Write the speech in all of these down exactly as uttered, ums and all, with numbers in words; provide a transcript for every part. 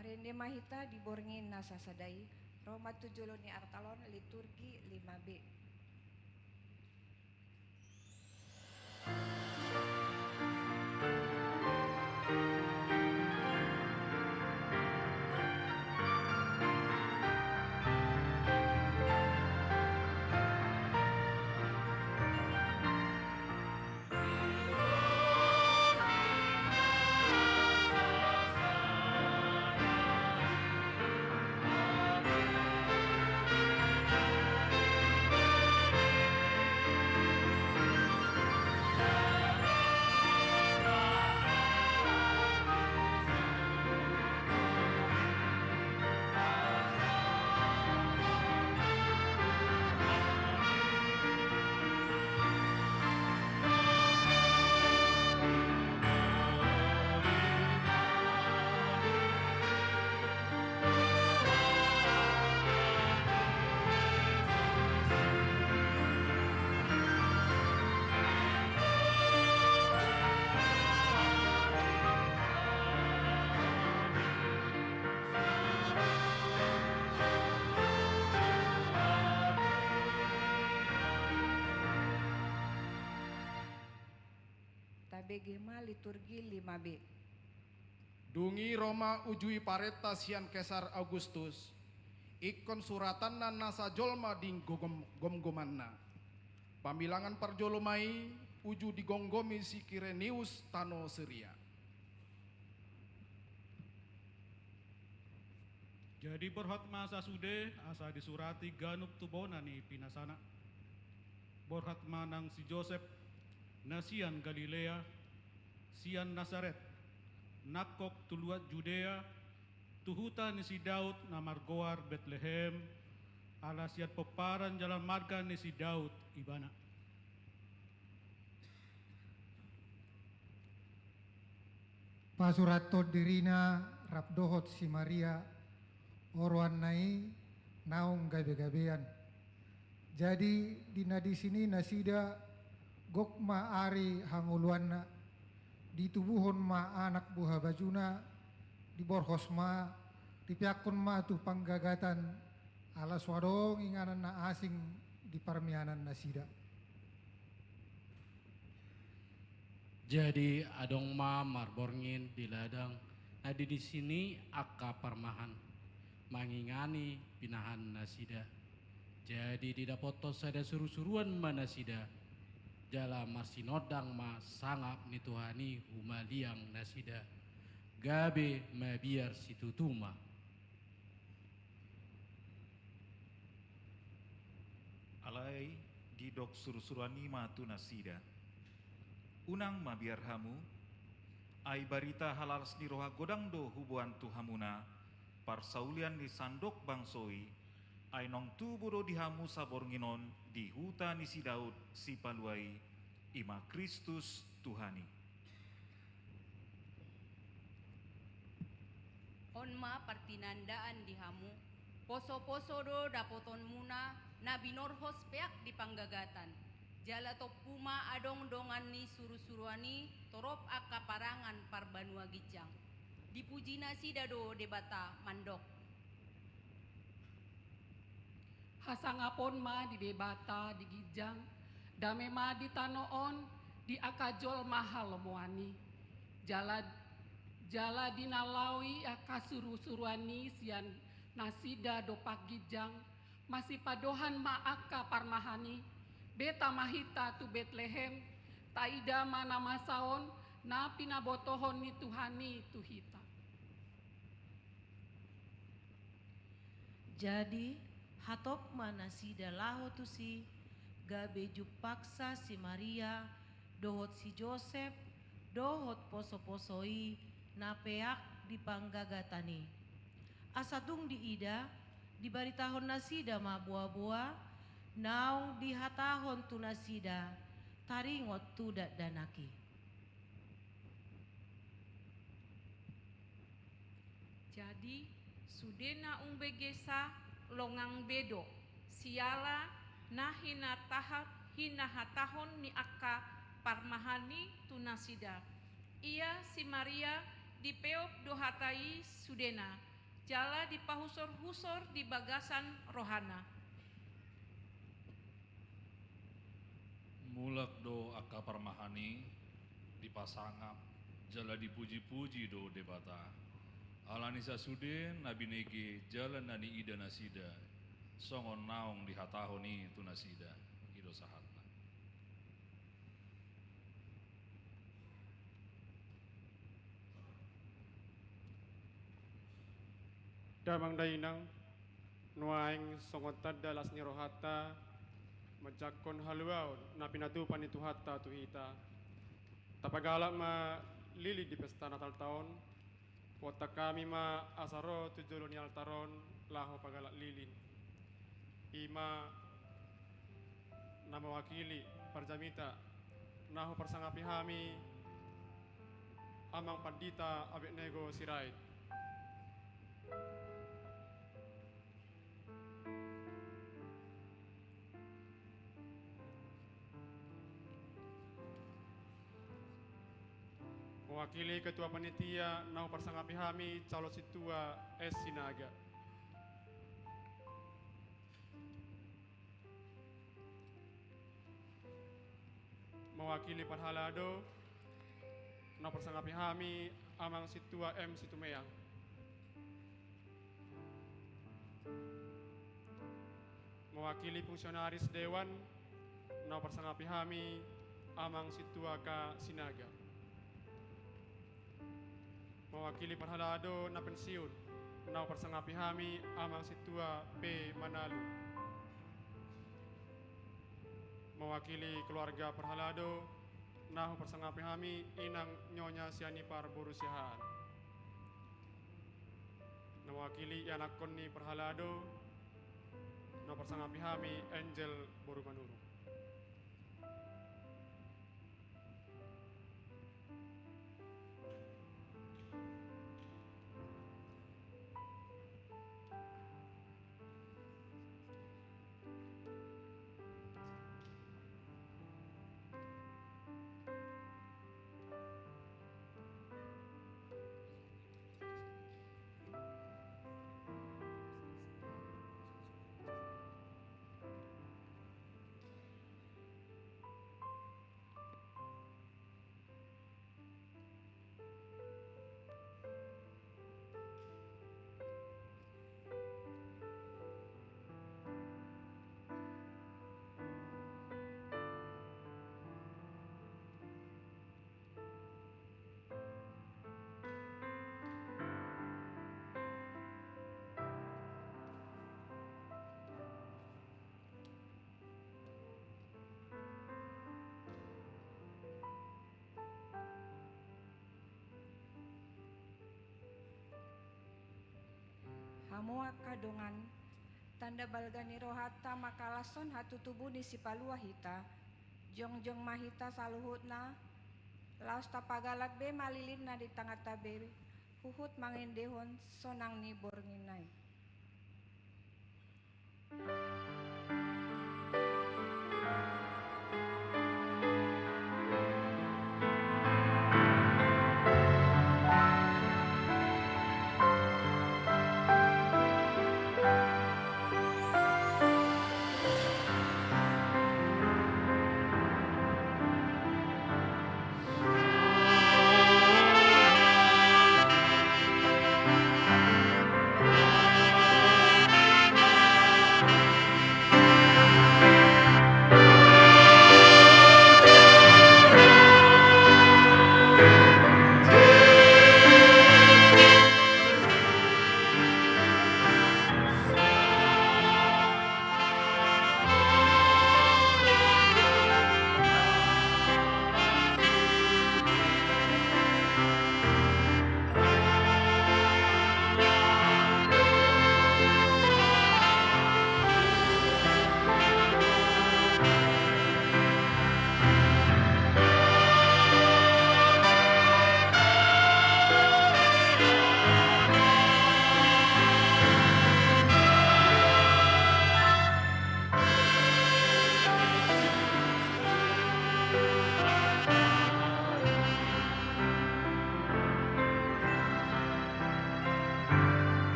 Marende ma hita di borngin na sasada i, ro ma tu jolo ni artalon liturgi lima B. Tabege ma liturgi lima B. Dung i ro ma uju i parenta sian Kesar Augustus, ingkon suratanna nasa jolma di gogom-, gomgomanna. Pamilangan parjolo ma i uju digomgomi si Kirenius tano Siria. Jadi borhat ma sasude asa disurati ganup tu bona ni pinasana. Borhat ma nang si Josep, na sian Galilea, sian Nasaret, nangkok tu luat Judea, tu huta ni si Daud na margoar Betlehem, ala sian pomparan jala marga ni si Daud ibana. Pasurathon dirina rap dohot si Maria, oroanna i naung gabegabean. Jadi di na disi ni nasida gok ma ari hangoluanna, ditubuhon ma anak buhabajuna, diborhos ma, dipeakkon ma tu panggagatan, ala so adong inganan na asing di parmianan nasida. Jadi adong ma marborngin di ladang na di disi ni angka parmahan, mangingani pinahan nasida. Jadi didapothon sada surusuruan ma nasida, jala marsinondang ma sangap ni Tuhan i humaliang nasida, gabe mabiar situtu ma. Alai didok surusuruan i ma tu nasida: Unang mabiar hamu, ai barita halalas ni roha godang do huboan tu hamuna, parsaulian ni sandok bangso i, ai naung tubu do di hamu saborngin on di huta ni si Daud Sipalua i, i ma Kristus Tuhan i. On ma partinandaan di hamu, posoposo do dapotonmuna na binorhos peak di panggagatan, jala tompu ma adong dongan ni surusuruan i torop angka parangan parbanua ginjang. Dipuji nasida do Debata mandok: Hasangapon ma di Debata di ginjang, dame ma di tano on di angka jolma halomoan i. Jala, jala di na laho i angka surusuruan i sian nasida dompak ginjang, masipadohan ma angka parmahan i. Beta ma hita tu Betlehem, taida ma na masa on na pinabotohon ni Tuhan i tu hita. Jadi hatop ma nasida laho tusi, gabe jumpangsa si Maria dohot si Josep dohot posoposo i na peak di panggagatan i. Asa tung diida, dibaritahon nasida ma boaboa naung dihatahon tu nasida taringot tu dakdanak i. Jadi sude naung begesa longang be do, siala na hinataha-, hinahatahon ni angka parmahan i tu nasida. Ia si Maria dipeop do hata i sudena, jala dipahusor-husor di bagasan rohana. Mulak do angka parmahan i dipasangap jala dipuji-puji do Debata. Ala ni sasude na binege jala na niida nasida, songon naung dihatahon i tu nasida, i do sahatna. Damang dainang, nuaeng songon tanda las ni rohanta, manjangkon haluaon na pinatupa ni Tuhanta tu hita, tapagalak ma lilin di pesta Natalta on. Huontak hami ma asa ro tu jolo ni altar on laho pagalak lilin. I ma na mewakili parjamita na huparsangapi hami, Amang Pandita Abednego Sirait. Mewakili Ketua Panitia na huparsangapi hami, Calon Sintua S Sinaga. Mewakili parhalado na huparsangapi hami, Amang Sintua M Situmeang. Mewakili fungsionaris dewan na huparsangapi hami, Amang Sintua K Sinaga. Mewakili parhalado na pensiun na huparsangapi hami, Amang Sintua P Manalu. Mewakili keluarga parhalado na huparsangapi hami, Inang Nyonya Sianipar boru Siahaan. Na mewakili ianakhon ni parhalado na huparsangapi hami, Angel boru Manurung. Hamu angka dongan, tanda balga ni rohanta mangkalashon hatutubu ni Sipalua hita, jongjong ma hita saluhutna, laos tapagalak be ma lilin na di tanganta be, huhut mangendehon sonang ni borngin i.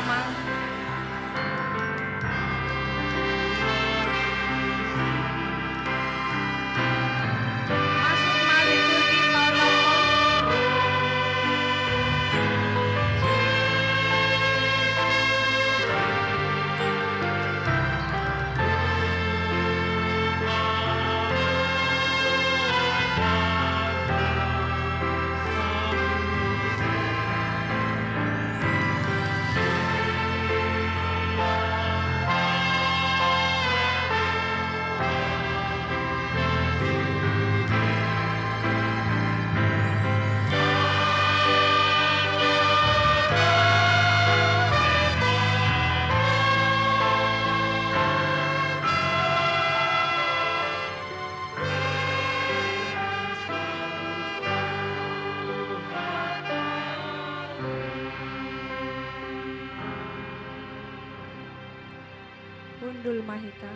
Masuk ma liturgi paonomhon. Hundul ma hita.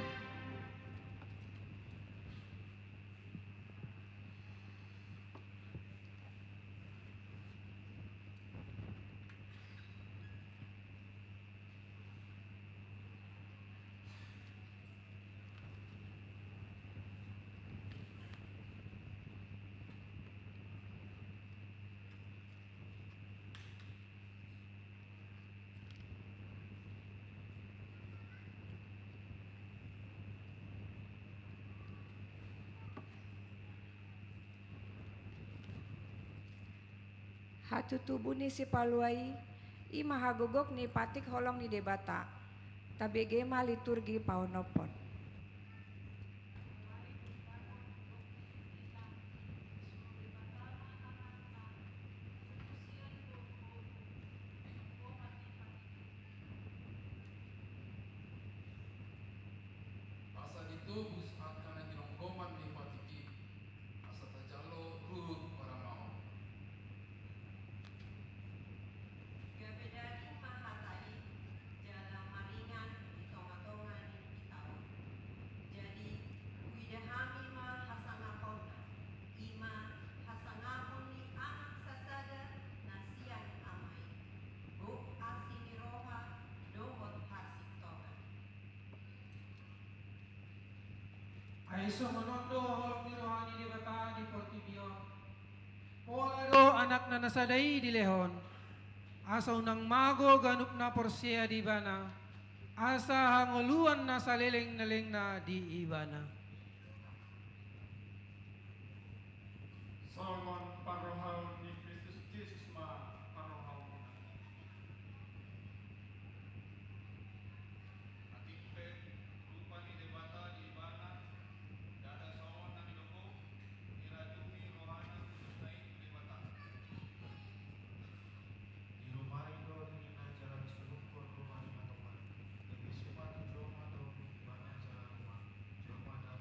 Hatutubu ni sipalua i, i ma hagogok ni patik holong ni Debata. Tabege ma liturgi paonomhon. Asa ditobus angka na ginonggoman ni patik i, asa tajalo ruhut paramaon. Gabe daging ma hata i, jala maringan di tongatonga ni hita on. Jadi, huida hami ma hasangaponna, i ma hasangapon ni Anak sasada na sian Ama i, gok asi ni roha dohot hasintongan. Ai songon on do holong ni roha ni Debata di portibi on. Pola do Anakna na sada i dilehon, asa unang mago ganup na porsea di Ibana, asa hangoluan na saleleng na lelengna di Ibana. Songon parrohaon ni Kristus Jesus ma parrohaonmuna. Atik pe rupa ni Debata di Ibana, ndada songon na nidok, dirajumi rohana kudus na i tu Debata. Dirumari do diriNa jala disungkuphon ruma ni na tonga, gabe suman tu jolma dohot tu Ibana jala ruma, jolma da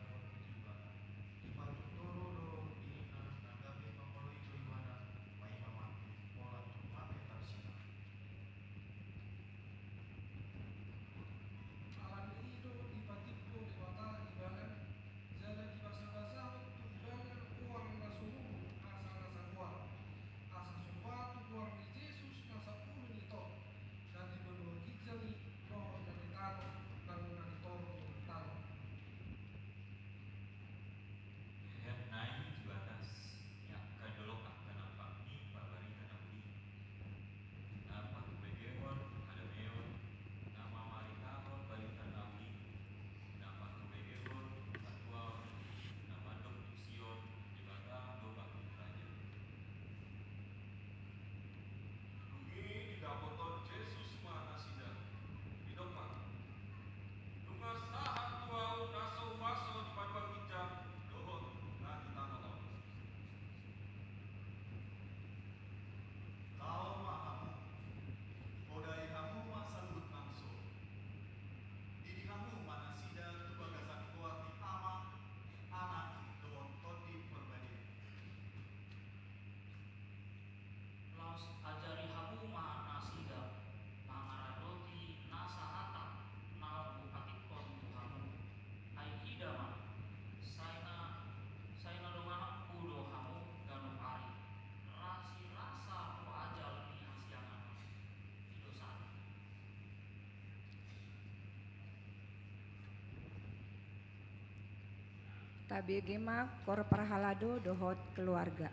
Tabege ma kor parhalado dohot keluarga.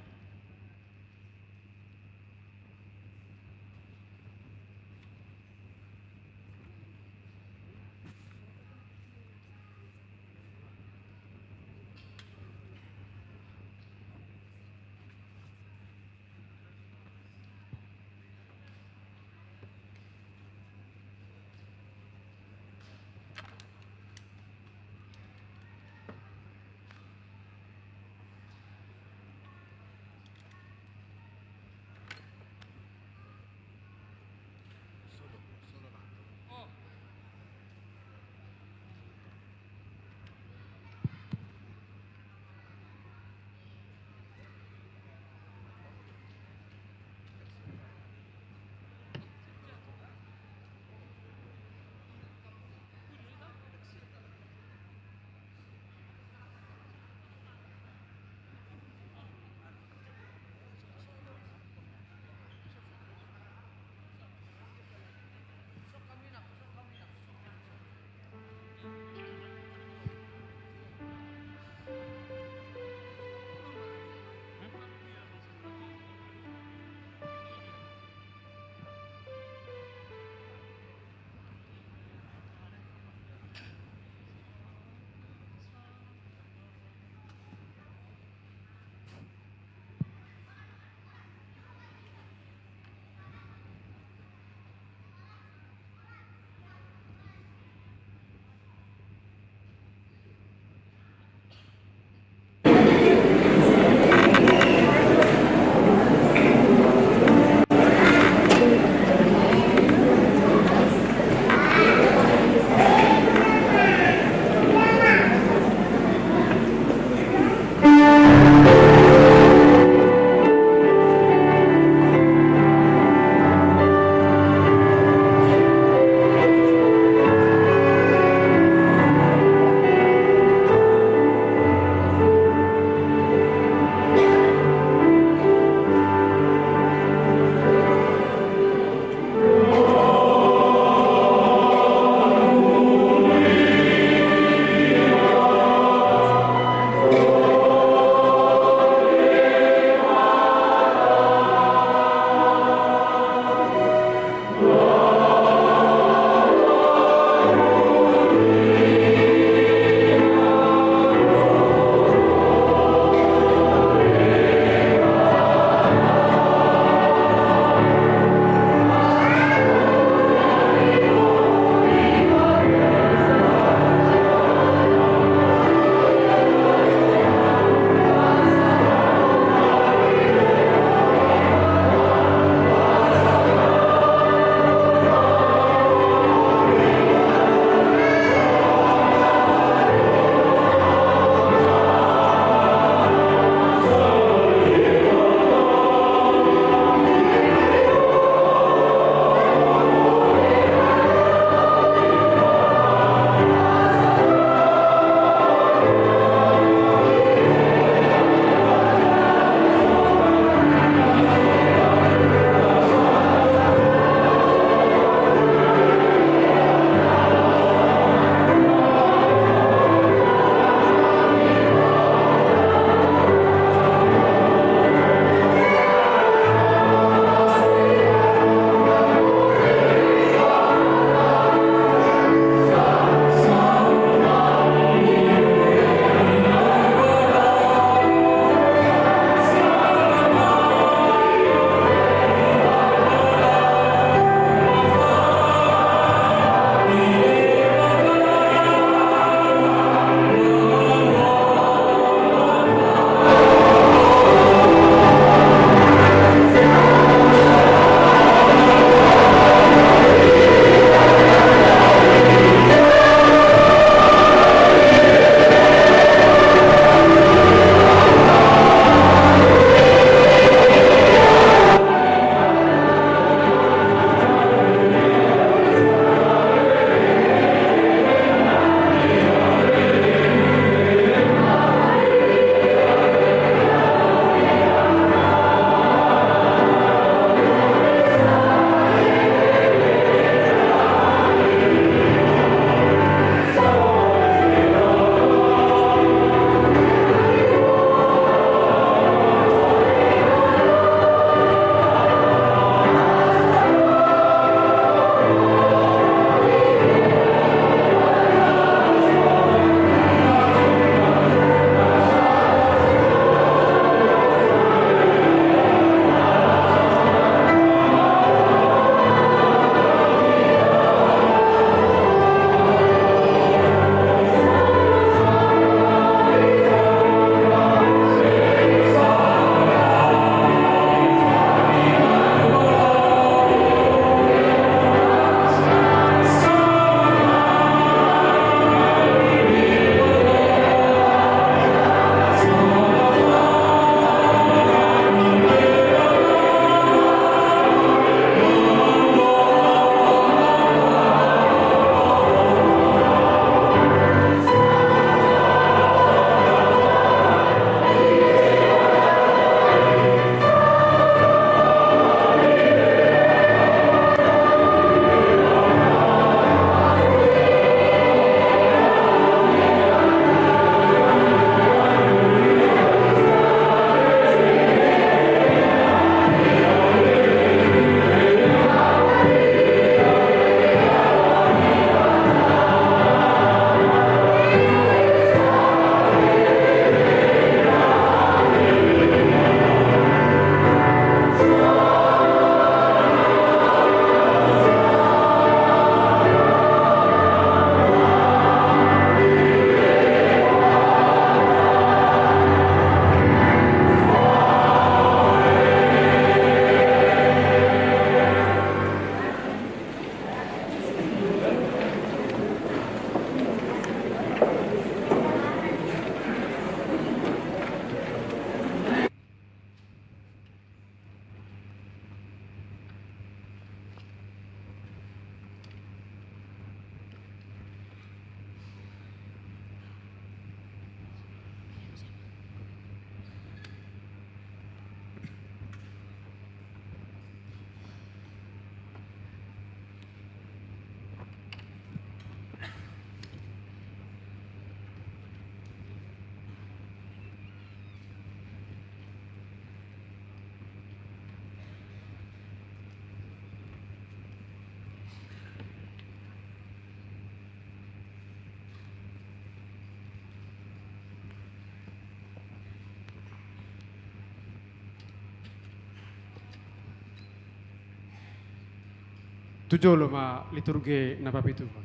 Tu jolo ma liturgi na papituhon.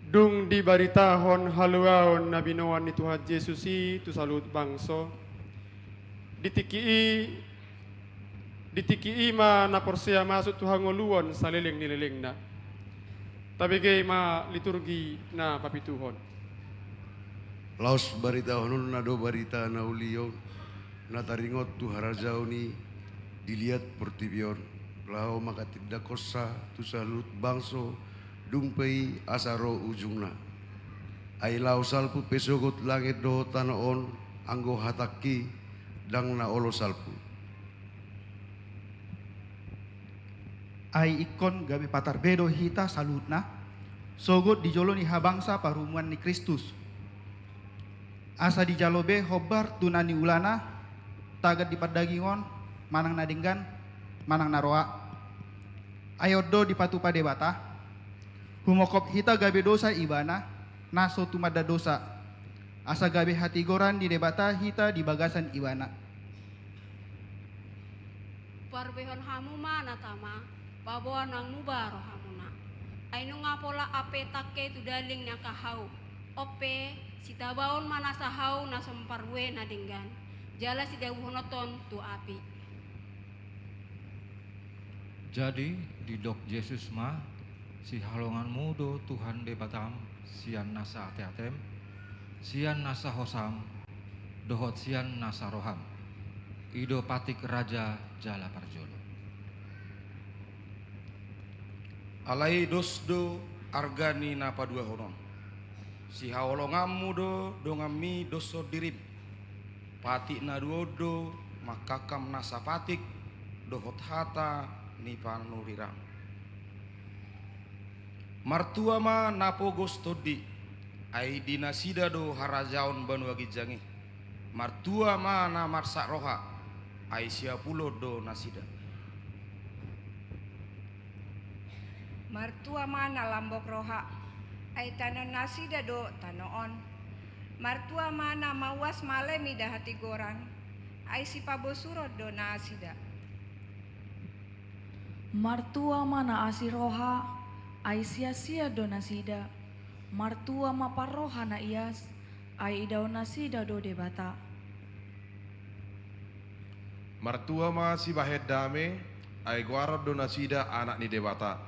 Dung dibaritahon haluaon na binoan ni Tuhan Jesus i tu saluhut bangso, di tingki i, di tingki i ma na porsea masuk tu hangoluan saleleng ni lelengna. Tabege ma liturgi na papituhon. Laos baritahononna do barita na uli on, na taringot tu harajaon i di liat portibi on, laho manghatindanghonsa tu saluhut bangso, dung pe i asa ro ujungna. Ai laho salpu pe sogot langit dohot tano on, anggo hatangki, ndang na olo salpu. Ai ingkon gabe patarbe do hita saluhutna, sogot di jolo ni habangsa parumuan ni Kristus. Asa dijalo be hombar tu na niulana, tagan di pardagingon, manang na denggan, manang na roha. Ai on do dipatupa Debata, humongkop hita gabe dosa Ibana, na so tumanda dosa, asa gabe hatigoran ni Debata hita di bagasan Ibana. Parbehon hamu ma na tama, paboa nang muba rohamuna. Ai nunga pola ape tangke tu daging ni angka hau. On pe, sitabaon ma nasa hau na so marbue na denggan, jala sidabuhononton tu api. Jadi, didok Jesus ma, sihaholonganmu do Tuhan Debatam, sian nasa ateatem, sian nasa hosam, dohot sian nasa roham. I do patik raja jala parjolo. Alai dos do arga ni na paduahon on. Sihaholonganmu do donganmi doshon dirim. Patik na dua on do mangkangkam nasa patik dohot hata ni panurirang. Martua ma na pogos tondi, ai di nasida do harajaon banua ginjang i. Martua ma na marsak roha, ai siapulon do nasida. Martua ma na lambok roha, ai taneon nasida do tano on. Martua ma na mauas male mida hatigoran, ai sipabosuron do nasida. Martua ma na asi roha, ai siasian do nasida. Martua ma parroha na ias, ai idaon nasida do Debata. Martua ma sibahen dame, ai goaron do nasida anak ni Debata.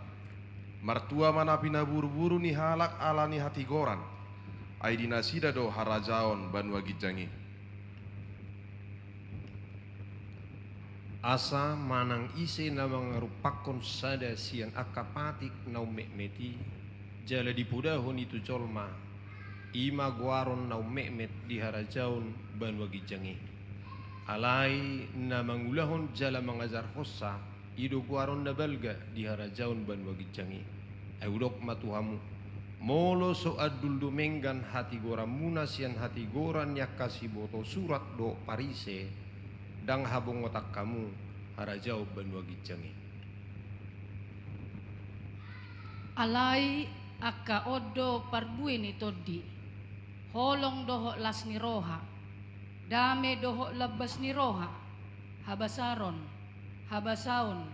Martua ma na pinaburuburu ni halak ala ni hatigoran, ai di nasida do harajaon banua ginjang i. Asa manang ise na mangarumpakkon sada sian angka patik na ummetmet i, jala dipodahon i tu jolma, i ma goaron na ummetmet di harajaon banua ginjang i. Alai na mangulahon jala mangajarhonsa, i do goaron na balga di harajaon banua ginjang i. Ai hudok ma tu hamu, molo so andul dumenggan hatigoranmuna sian hatigoran ni angka siboto surat dohot Parise, ndang habongotan hamu harajaon banua ginjang i. Alai angka on do parbue ni tondi, holong dohot las ni roha, dame dohot lambas ni roha, habasaron, habasaon,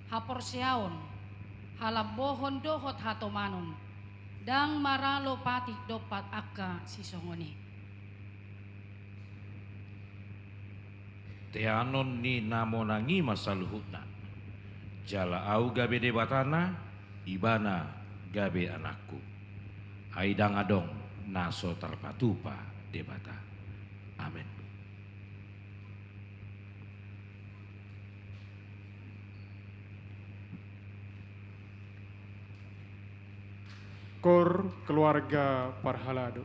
haporseaon, halambohon dohot hatomanon, ndang maralo patik dompak angka sisongon i. Teanon ni na monang i ma saluhutna. Jala ahu gabe Debatana, ibana gabe anakku. Ai ndang adong na so tarpatupa Debata. Amen. Kor keluarga parhalado.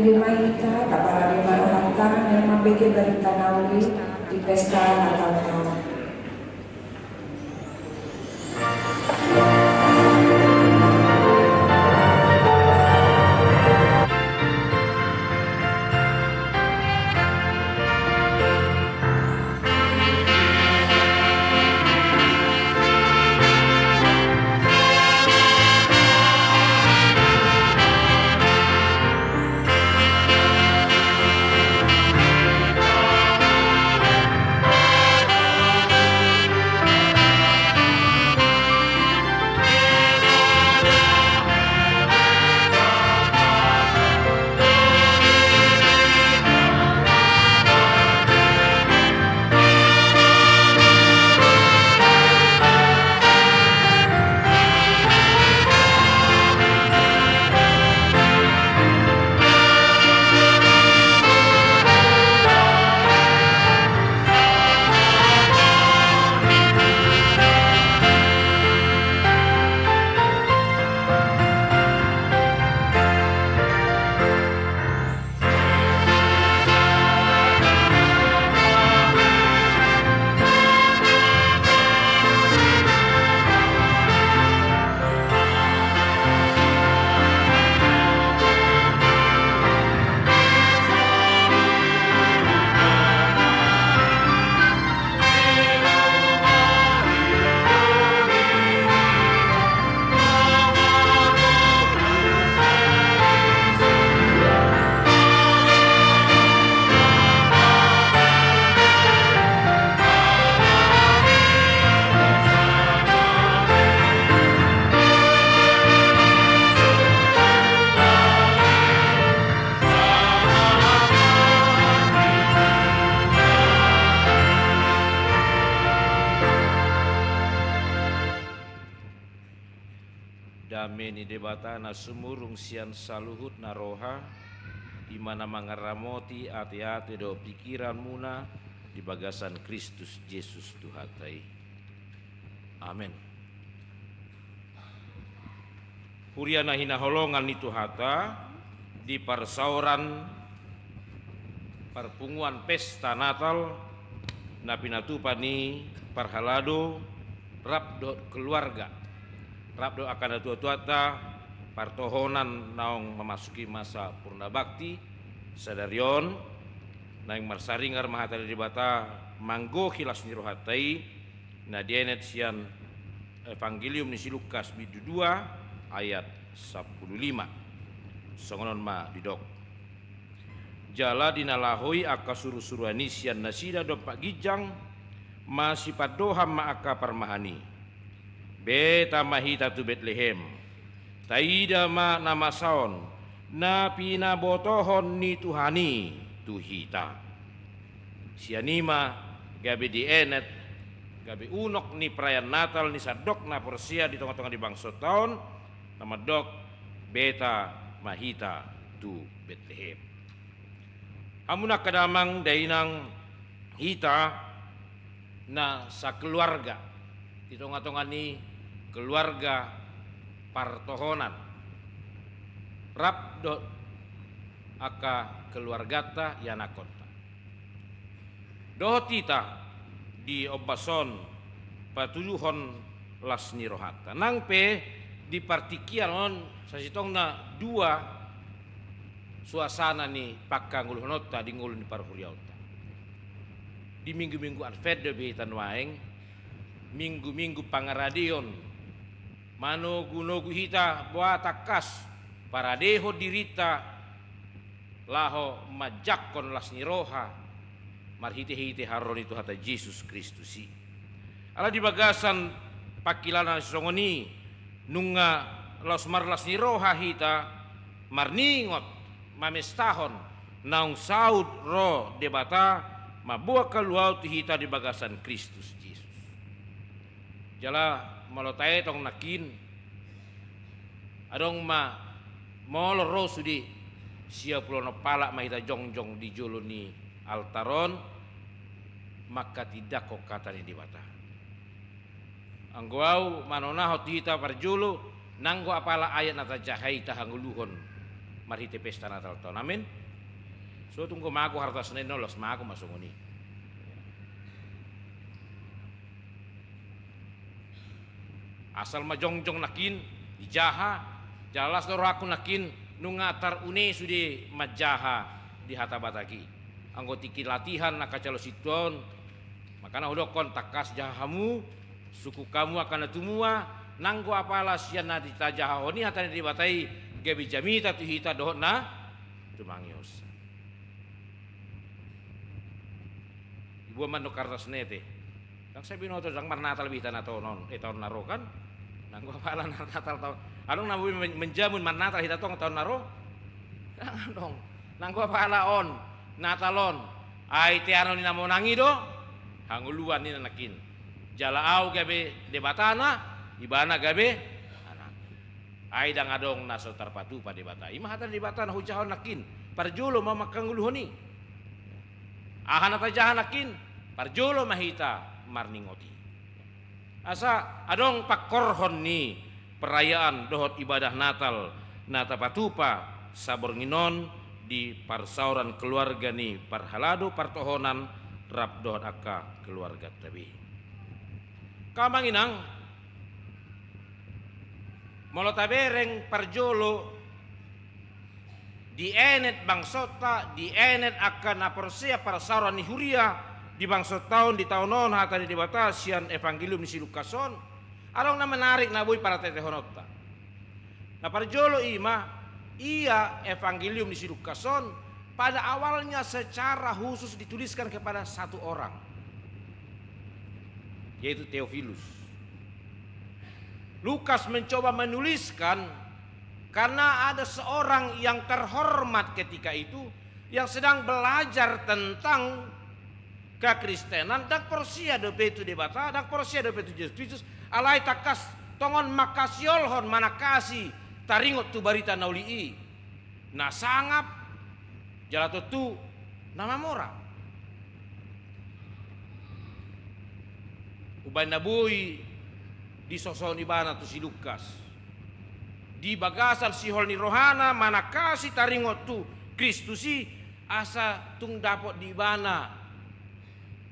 Di ma hita, taparade ma rohanta, naeng mambege barita na uli di pesta Natal on. Dame ni Debata na sumurung sian saluhut na roha, i ma na mangaramoti ateate dohot pingkiranmuna di bagasan Kristus Jesus Tuhanta i. Amen. Huria na hinaholongan ni Tuhanta, di parsaoran parpunguan pesta Natal na pinatupa ni parhalado rap dohot keluarga, rap dohot angka natuatuanta, partohonan naung mamasuki masa purna bakti, sadari on naeng marsaringar ma hata ni Debata manggohi las ni rohanta i, na dienet sian Evangelium ni si Lukas bindu dua ayat sampulu lima. Songon on ma didok. Jala di na laho i angka surusuruan i sian nasida dompak ginjang, masipandohan ma angka parmahan i: Beta ma hita tu Betlehem, taida ma na masa on, na pinabotohon ni Tuhan i tu hita. Sian i ma gabe dienet, gabe unok ni perayaan Natal ni sandok na porsea di tongatonga ni bangsonta on, na mandok: Beta ma hita tu Betlehem. Hamu angka damang dainang, hita na sakeluarga di tongatonga ni keluarga partohonan, rap dohot angka keluarganta, ianakhonta. Dohot hita di ombas on patuduhon las ni rohanta. Nang pe di partingkian on sasintongna dua suasana ni pangkangoluhononta di ngolu ni parhuriaonta. Di minggu-minggu Advent dope hita nuaeng, minggu-minggu pangaradeon, manogunogu hita boha tangkas paradehon dirinta laho manjangkon las ni roha marhitehite haroro ni Tuhanta Jesus Kristus i. Ala di bagasan pangkilalaan na songon i, nunga laos marlas ni roha hita marningot mamestahon naung saut ro Debata mamboan haluaon tu hita di bagasan Kristus Jesus. Jala molo taetong nangkin, adong ma molo ro sude sia pulu onom halak ma hita jongjong di jolo ni altar on, mangkatindangkon hata ni Debata. Anggo ahu manonahon tu hita parjolo, nanggo apala ayat na tajaha i tahangoluhon marhite pesta Natal taon. Amin. So tung go mago harta senai, na las mago ma songon i. Asal ma jongjong nangkin dijaha, jala las do rohangku nangkin nunga tarune sude manjaha di hata Batak i. Anggo tingki latihan angka calo sintua on, makana hudokkon tangkas jaha hamu, sungkun hamu angka na tumua, nanggo apala sian na ditajahahon i hata ni Debata i gabe jamita tu hita dohot na tumangihonsa. Diboan ma annon kartas nete. Ndang sai binoto ndang marnatal be hita na taon on, eh, taon na ro kan. Nanggo apala marnatal taon. Adong na boi men-, menjamin marnatal hita tong taon na ro? Ndang adong. Nanggo apala on, Natal on. Ai teanon ni na monang i do hangoluan ninna nangkin. Jala ahu gabe Debatana, ibana gabe anakku. Ai ndang adong na so tarpatupa Debata. I ma hata ni Debata na hujahahon nangkin. Parjolo ma manghangoluhon i. Aha na tajaha nangkin, parjolo ma hita marningot i. Asa adong pangkorhon ni perayaan dohot ibadah Natal na tapatupa saborngin on di parsaoran keluarga ni parhalado partohonan rap dohot angka keluarganta be. Angka amang inang, molo tabereng parjolo dienet bangsonta, dienet angka na porsea parsaoran ni huria di bangsonta on di taon on hata ni Debata sian Evangelium ni si Lukas on, adong na menarik na boi parateatehononta. Na parjolo i ma, ia Evangelium ni si Lukas on pada awalnya secara khusus dituliskan kepada satu orang, yaitu Teofilus. Lukas mencoba menuliskan karena ada seorang yang terhormat ketika itu yang sedang belajar tentang kekristenan, ndang porsea dope tu Debata, ndang porsea dope tu Jesus Kristus, alai tangkas tongon manghasiolhon, manangkasi taringot tu barita na uli i. Na sangap, jala tontu na mamora. Umbaen na boi disosohon ibana tu si Lukas, di bagasan sihol ni rohana manangkasi taringot tu Kristus i, asa tung dapot di ibana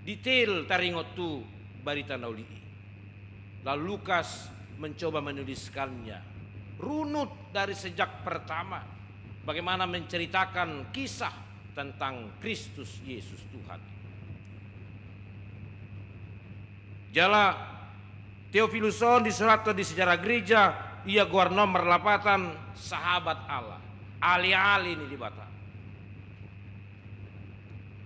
detail taringot tu barita na uli i. Lalu Lukas mencoba menuliskannya runut dari sejak pertama, bagaimana menceritakan kisah tentang Kristus Yesus Tuhan. Jala Teofilus on disurathon di sejarah gereja, ia goarna on marlapatan sahabat Allah, aleale ni Debata.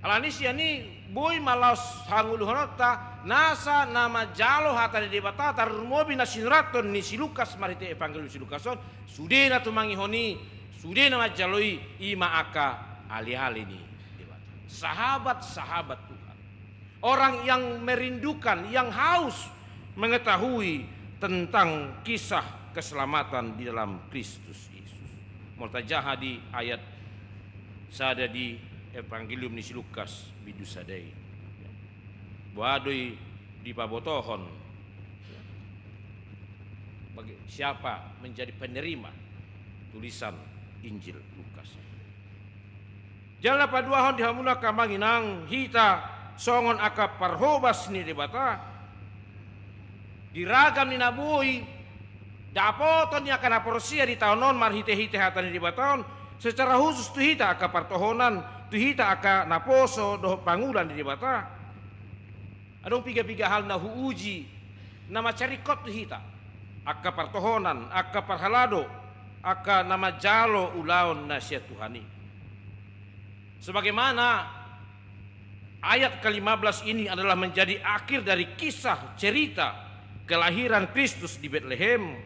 Alani sian i boi ma laos hangoluhononta nasa na manjalo hata ni Debata, tarlumobi na sinurathon ni si Lukas marhite Evangelium si Lukas on, sude na tumangihon i, sude na manjalo i, i ma angka aleale ni Debata, sahabat-sahabat Tuhan. Orang yang merindukan, yang haus mengetahui tentang kisah keselamatan di dalam Kristus Yesus. Molo tajaha di ayat sada di Evangelium ni si Lukas bindu sada i, boha do i dipabotohon bagi siapa menjadi penerima tulisan Injil Lukas. Jala na paduahon di hamuna angka amang inang, hita songon angka parhobas ni Debata, di ragam ni na boi dapoton ni angka na porsea di taon on marhite-hite hata ni Debata on, secara khusus tu hita angka partohonan, tu hita angka naposo dohot pangula ni Debata. Adong piga-piga hal na huuji, na mansai ringkot tu hita, angka partohonan, angka parhalado, angka na manjalo ulaon na sian Tuhan i. Sebagaimana ayat kelima belas ini adalah menjadi akhir dari kisah cerita kelahiran Kristus di Betlehem,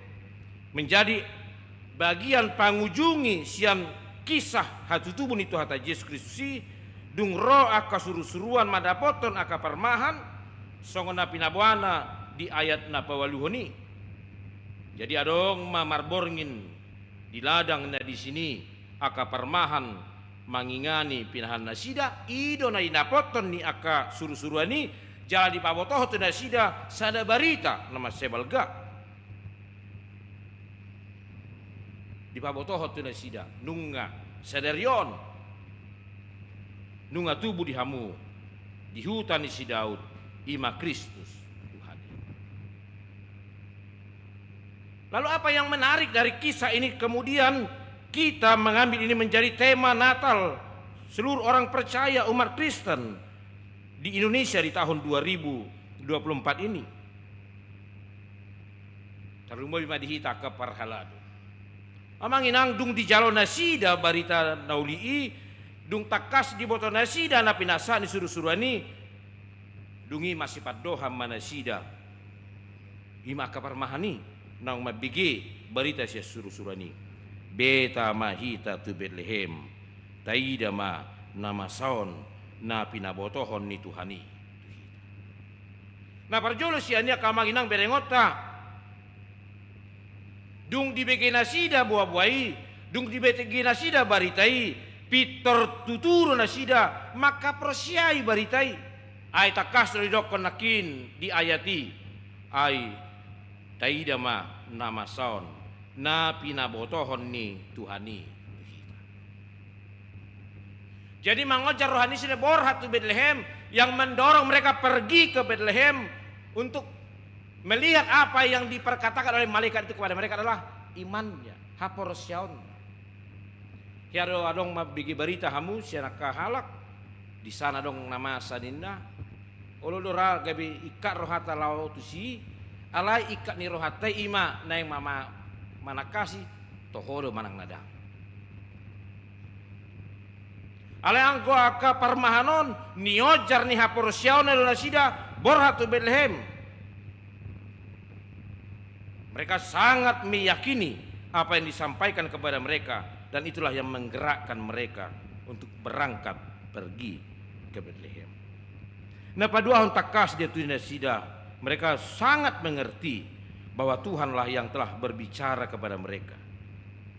menjadi bagian pangujungi sian kisah hatutubu ni Tuhanta Jesus Kristus i, dung ro angka surusuruan mandapothon angka parmahan, songon na pinaboana di ayat na paualuhon i. Jadi adong ma marborngin di ladang na disi i angka parmahan mangingani pinahan nasida, i do na dinapothon ni angka surusuruan i, jala dipabotohon tu nasida sada barita na mansai balga. Dipabotohon tu nasida, nunga sadari on, nunga tubu di hamu, di huta ni si Daud, i ma Kristus Tuhan i. Lalu apa yang menarik dari kisah ini, kemudian kita mengambil ini menjadi tema Natal seluruh orang percaya umat Kristen di Indonesia di tahun dua ribu dua puluh empat ini? Tarlumobi ma di hita angka parhalado. Amang inang, dung dijalo nasida barita na uli i, dung tangkas diboto nasida na pinasahat ni surusuruan i, dung i masipandohan ma nasida. I ma angka parmahan i naung mambege barita sian surusuruan i. Beta ma hita tu Betlehem, taida ma na masa on na pinabotohon ni Tuhan i tu hita. Na parjolo sian i angka amang inang berengonta, dung dibege nasida boaboa i, dung dibege nasida barita i, pintor tutu do nasida mangkaporseai barita i. Ai tangkas do didokkon nangkin di ayat i, ai taida ma na masa on na pinabotohon ni Tuhan i tu hita. Jadi mangonjar roha ni si borhat tu Betlehem, yang mendorong mereka pergi ke Betlehem untuk melihat apa yang diperkatakan oleh malaikat itu kepada mereka adalah imannya, haporseaonna. Hea do adong mambege barita hamu sian angka halak, di sana adong na masa ninna, olo do ra gabe ingkak rohata laho tusi, alai ingkak ni rohanta i ma naeng ma-, ma-, manangkasi, toho do manang na dang. Alai anggo angka parmahan on, nionjar ni haporseaonna do nasida borhat tu Betlehem. Mereka sangat meyakini apa yang disampaikan kepada mereka, dan itulah yang menggerakkan mereka untuk berangkat pergi ke Betlehem. Na paduahon, tangkas dietui nasida, mereka sangat mengerti bahwa Tuhanlah yang telah berbicara kepada mereka.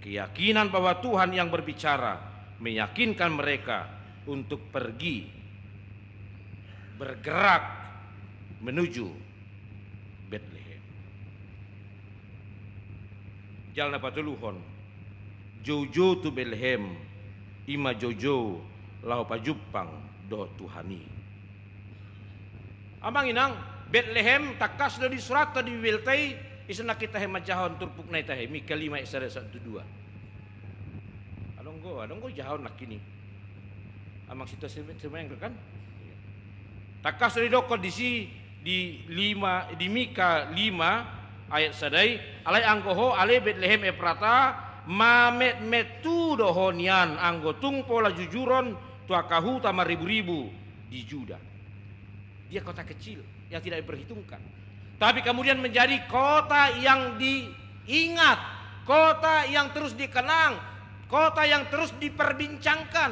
Keyakinan bahwa Tuhan yang berbicara meyakinkan mereka untuk pergi, bergerak menuju Betlehem. Jala na patoluhon, joujou tu Betlehem, i ma joujou laho pajumpang dohot Tuhan i. Amang inang, Betlehem tangkas do disurathon di Bibelta i, ison nangkin tahe manjahahon turpukna i, tahe Mika lima ayat sada sahat tu dua. Adong do, adong do jahahon nangkin i. Amang Sinta Sirme-, Sirmeng kan? Tangkas do didokkon disi di lima, di Mika lima ayat sada i, alai anggo ho ale Betlehem Efrata, mametmet tu do ho nian anggo tung pola jujuron tu angka huta marriburibu di Juda. Dia kota kecil yang tidak diperhitungkan. Tapi kemudian menjadi kota yang diingat, kota yang terus dikenang, kota yang terus diperbincangkan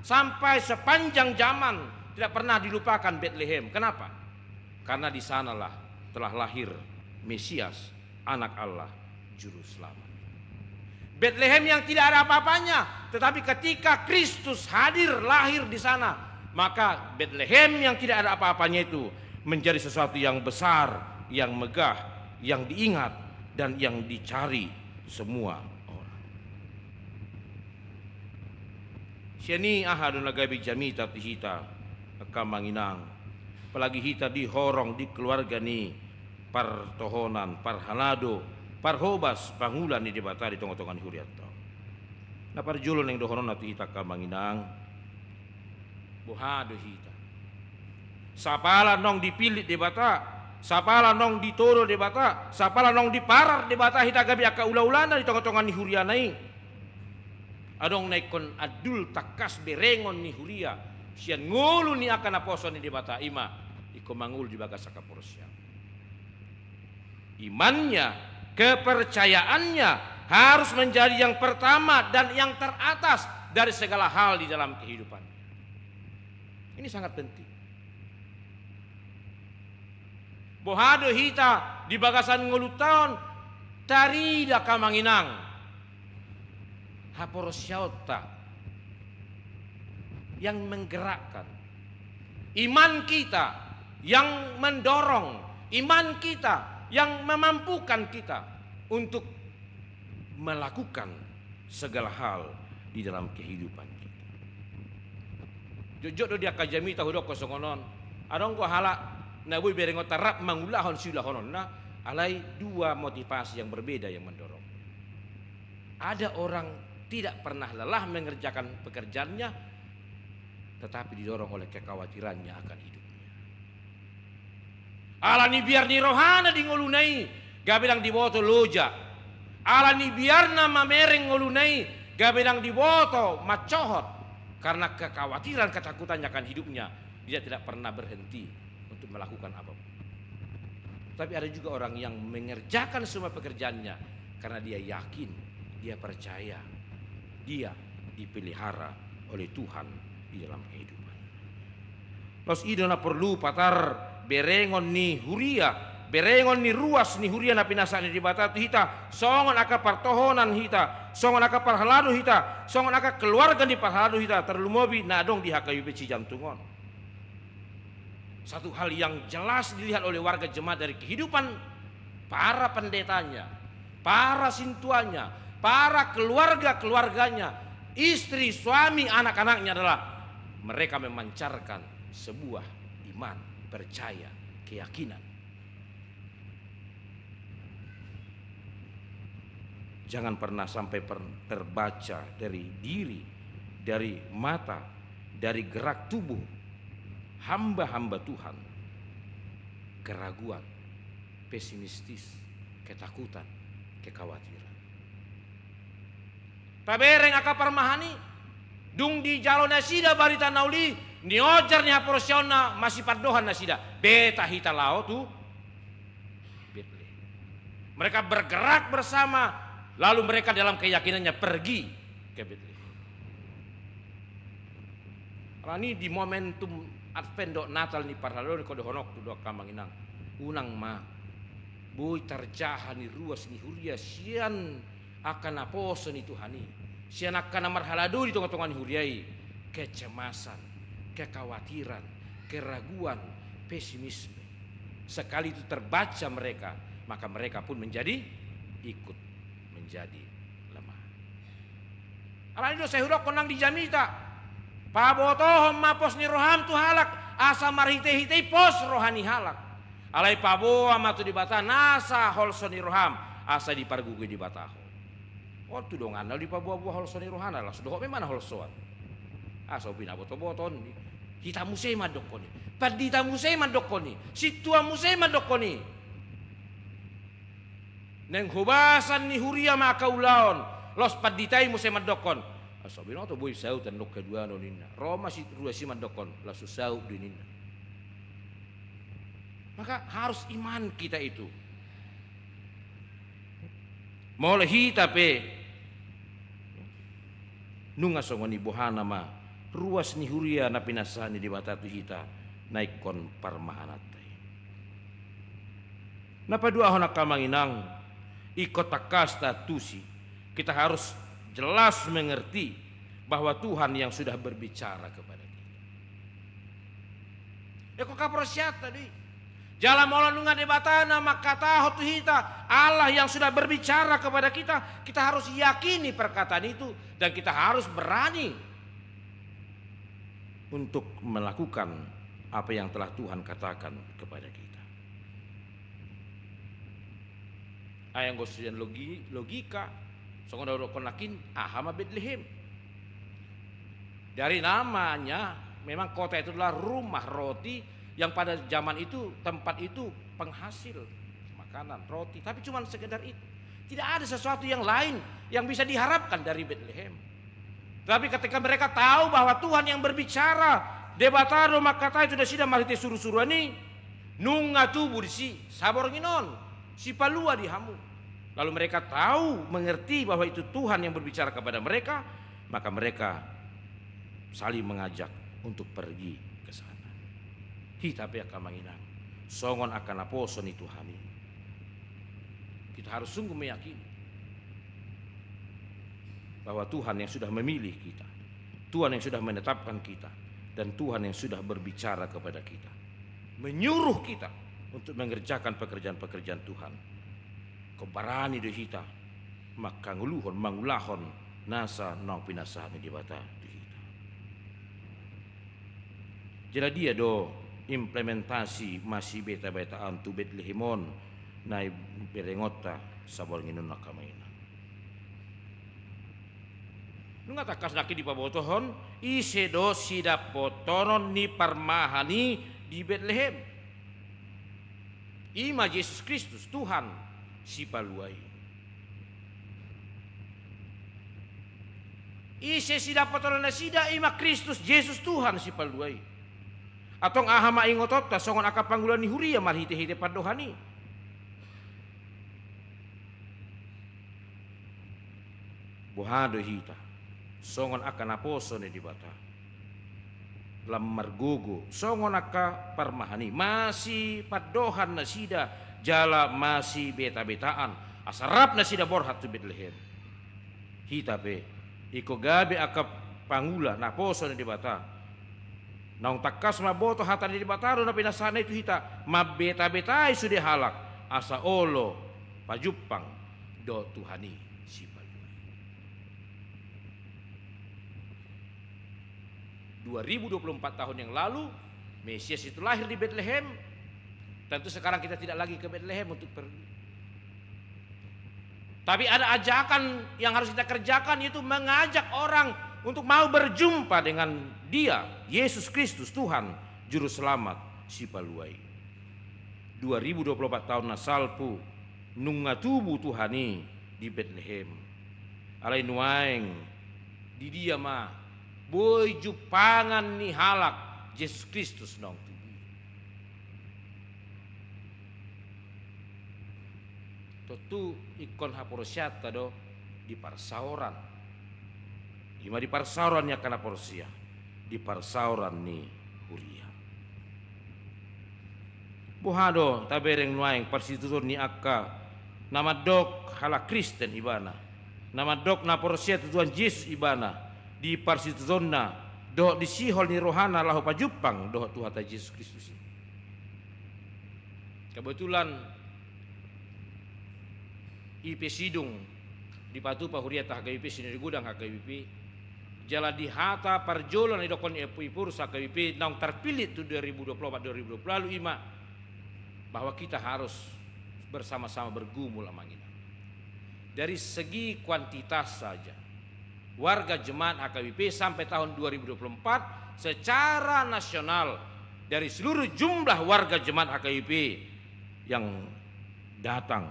sampai sepanjang zaman. Tidak pernah dilupakan Betlehem. Kenapa? Karena di sanalah telah lahir Mesias, Anak Allah, Juru Selamat. Betlehem yang tidak ada apa-apanya, tetapi ketika Kristus hadir, lahir di sana, maka Betlehem yang tidak ada apa-apanya itu menjadi sesuatu yang besar, yang megah, yang diingat, dan yang dicari semua orang. Sian i aha do na gabe jamita tu hita, angka amang inang, apalagi hita di horong, di keluarga ni partohonan, parhalado, parhobas, pangula ni Debata di tongatonga ni hurianta on. Na parjolo naeng dohononna tu hita, angka amang inang, boha do hita? Sapala naung dipillit Debata, sapala naung ditodo Debata, sapala naung diparar Debata hita gabe angka ulaulana di tongatonga ni huriana i, adong na ingkon andul tangkas berengon ni huria sian ngolu ni angka naposo ni Debata, i ma ingkon mangolu di bagas angka porseaon. Imannya, kepercayaannya harus menjadi yang pertama dan yang teratas dari segala hal di dalam kehidupannya. Ini sangat penting. Boha do hita di bagasan ngolunta on tarida, angka amang inang, haporseaonta yang menggerakkan, iman kita yang mendorong, iman kita yang memampukan kita untuk melakukan segala hal di dalam kehidupan kita. Jotjot do di angka jamita hudokkon songon on. Adong do halak na boi berengonta rap mangulahon siulahononna, alai dua motivasi yang berbeda yang mendorong. Ada orang tidak pernah lelah mengerjakan pekerjaannya, tetapi didorong oleh kekhawatirannya akan hidupnya. Alani biar ni rohana di ngoluna i, gabe ndang diboto loja. Alani biarna mamereng ngoluna i, gabe ndang diboto mansohot. Karena kekhawatiran, ketakutannya akan hidupnya, dia tidak pernah berhenti untuk melakukan apapun. Tapi ada juga orang yang mengerjakan semua pekerjaannya karena dia yakin, dia percaya, dia dipelihara oleh Tuhan di dalam kehidupan. Laos i do na porlu patar berengon ni huria, berengon ni ruas ni huria na pinasahat ni Debata tu hita, songon angka partohonan hita, songon angka parhalado hita, songon angka keluarga ni parhalado hita, tarlumobi na adong di H K B P Cijantung on. Satu hal yang jelas dilihat oleh warga jemaat dari kehidupan para pendetanya, para sintuannya, para keluarga-keluarganya, istri, suami, anak-anaknya adalah mereka memancarkan sebuah iman, percaya, keyakinan. Jangan pernah sampai per-, terbaca dari diri, dari mata, dari gerak tubuh hamba-hamba Tuhan keraguan, pesimistis, ketakutan, kekhawatiran. Tabereng angka parmahan i, dung dijalo nasida barita na uli, niojar ni haporseaonna, masipandohan nasida, beta hita laho tu Betlehem. Mereka bergerak bersama, lalu mereka dalam keyakinannya pergi ke Betlehem. Alani di momentum Advent dohot Natal ni parhalado on, ingkon dohononku do angka amang inang, unang ma boi tarjaha ni ruas ni huria sian angka naposo ni Tuhan i, sian angka na marhalado di tonga-tonga ni huria i, kecemasan, kekhawatiran, keraguan, pesimisme. Sekali itu terbaca mereka, maka mereka pun menjadi, ikut menjadi lemah. Alani do sai hudokkon nang di jamita, pabotohon ma pos ni roham tu halak, asa marhite-hite i pos roha ni halak. Alai paboa ma tu Debata nasa holso ni roham, asa dipargogoi Debata ho. On tu donganna dipaboa-boa holso ni rohana, laos dohot ma imana holsoan. Asa binaboto-boto on, hita muse mandokkon i, pandita muse mandokkon i, sintua muse mandokkon i. Naeng hobasan ni huria ma angka ulaon, laos pandita i muse mandokkon, asa binoto boi saut tandok keduana ninna. Ro ma si ruas i mandokkon, laos so saut do ninna. Maka harus iman kita itu. Molo hita pe nunga songon i, bohana ma ruas ni huria na pinasahat ni Debata tu hita na ingkon parmahananta i. Na paduahon angka amang inang, ingkon tangkas ta tusi, kita harus jelas mengerti bahwa Tuhan yang sudah berbicara kepada kita. Ingkon haporseaonta do i. Jala molo nunga Debata na mangkatahon tu hita, Allah yang sudah berbicara kepada kita, kita harus yakini perkataan itu dan kita harus berani untuk melakukan apa yang telah Tuhan katakan kepada kita. Ai anggo sian logi-, logika, songon na hudokkon nangkin, aha ma Betlehem? Dari namanya, memang kota itu adalah rumah roti yang pada zaman itu, tempat itu penghasil makanan, roti. Tapi cuma sekedar itu. Tidak ada sesuatu yang lain yang bisa diharapkan dari Betlehem. Tapi ketika mereka tahu bahwa Tuhan yang berbicara, Debata do mangkatai tu nasida marhite surusuruan i, nunga tubu disi, saborngin on, sipalua di hamu. Lalu mereka tahu, mengerti bahwa itu Tuhan yang berbicara kepada mereka, maka mereka saling mengajak untuk pergi ke sana. Hita pe angka amang inang, songon angka naposo ni Tuhan i, kita harus sungguh meyakini bahwa Tuhan yang sudah memilih kita, Tuhan yang sudah menetapkan kita, dan Tuhan yang sudah berbicara kepada kita, menyuruh kita untuk mengerjakan pekerjaan-pekerjaan Tuhan. Ingkon barani do hita mangkangoluhon, mangulahon nasa naung pinasahat ni Debata tu hita. Jala dia do implementasi masibeta-betaan tu Betlehem on na iberengonta saborngin on, angka amang inang? Nunga tangkas nangkin dipabotohon ise do sidapothonon ni parmahan i di Betlehem. I ma Jesus Kristus, Tuhan Sipalua i. Ise sidapothonon nasida? I ma Kristus Jesus, Tuhan Sipalua i. Antong aha ma ingotonta songon angka pangula ni huria marhite-hite pandohan i? Boha do hita songon angka naposo ni Debata? Lam margogo songon angka parmahan i, masipandohan nasida jala masibeta-betaan, asa rap nasida borhat tu Betlehem. Hita pe ingkon gabe angka pangula naposo ni Debata. Naung tangkas mamboto hata ni Debata do na pinasahatna i tu hita, mambeta-betai sude halak, asa olo pajumpang dohot Tuhan i Sipalua i. Dua ribu dua puluh empat tahun yang lalu, Mesias itu lahir di Betlehem. Tentu sekarang kita tidak lagi ke Betlehem untuk pergi. Tapi ada ajakan yang harus kita kerjakan, yaitu mengajak orang untuk mau berjumpa dengan Dia, Yesus Kristus, Tuhan, Juru Selamat Sipalua i. Dua ribu dua puluh empat tahun na salpu, nunga tubu Tuhan i di Betlehem. Alai nuaeng, di dia ma boi jumpangan ni halak Jesus Kristus naung tubu i? Tontu ingkon haporseaonta do di parsaoran. I ma di parsaoran ni angka na porsea, di parsaoran ni huria. Boha do tabereng nuaeng parsitutuon ni angka na mandok halak Kristen ibana, na mandok na porsea tu Tuhan Jesus ibana, di parsitutuonna dohot di sihol ni rohana laho pajumpang dohot Tuhanta Jesus Kristus i? Kebetulan I P Sidung dipatupa huriata H K B P Sinode Godang H K B P, jala di hata parjolo na didokkon Epurus H K B P naung tarpillit tu dua ribu dua puluh empat dua ribu dua puluh lalu, i ma bahwa kita harus bersama-sama bergumul, amang inang. Dari segi kuantitas saja, warga jemaat H K B P sampai tahun dua ribu dua puluh empat secara nasional, dari seluruh jumlah warga jemaat H K B P yang datang,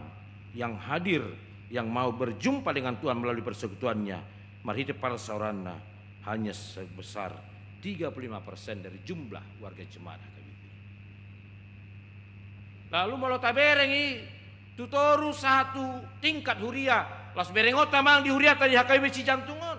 yang hadir, yang mau berjumpa dengan Tuhan melalui persekutuannya, marhite parsaoranna, hanya sebesar tiga puluh lima persen dari jumlah warga jemaat H K B P. Lalu molo tabereng i tu toru sahat tu tingkat huria, laos berengonta ma di huriata di H K B P Cijantung on.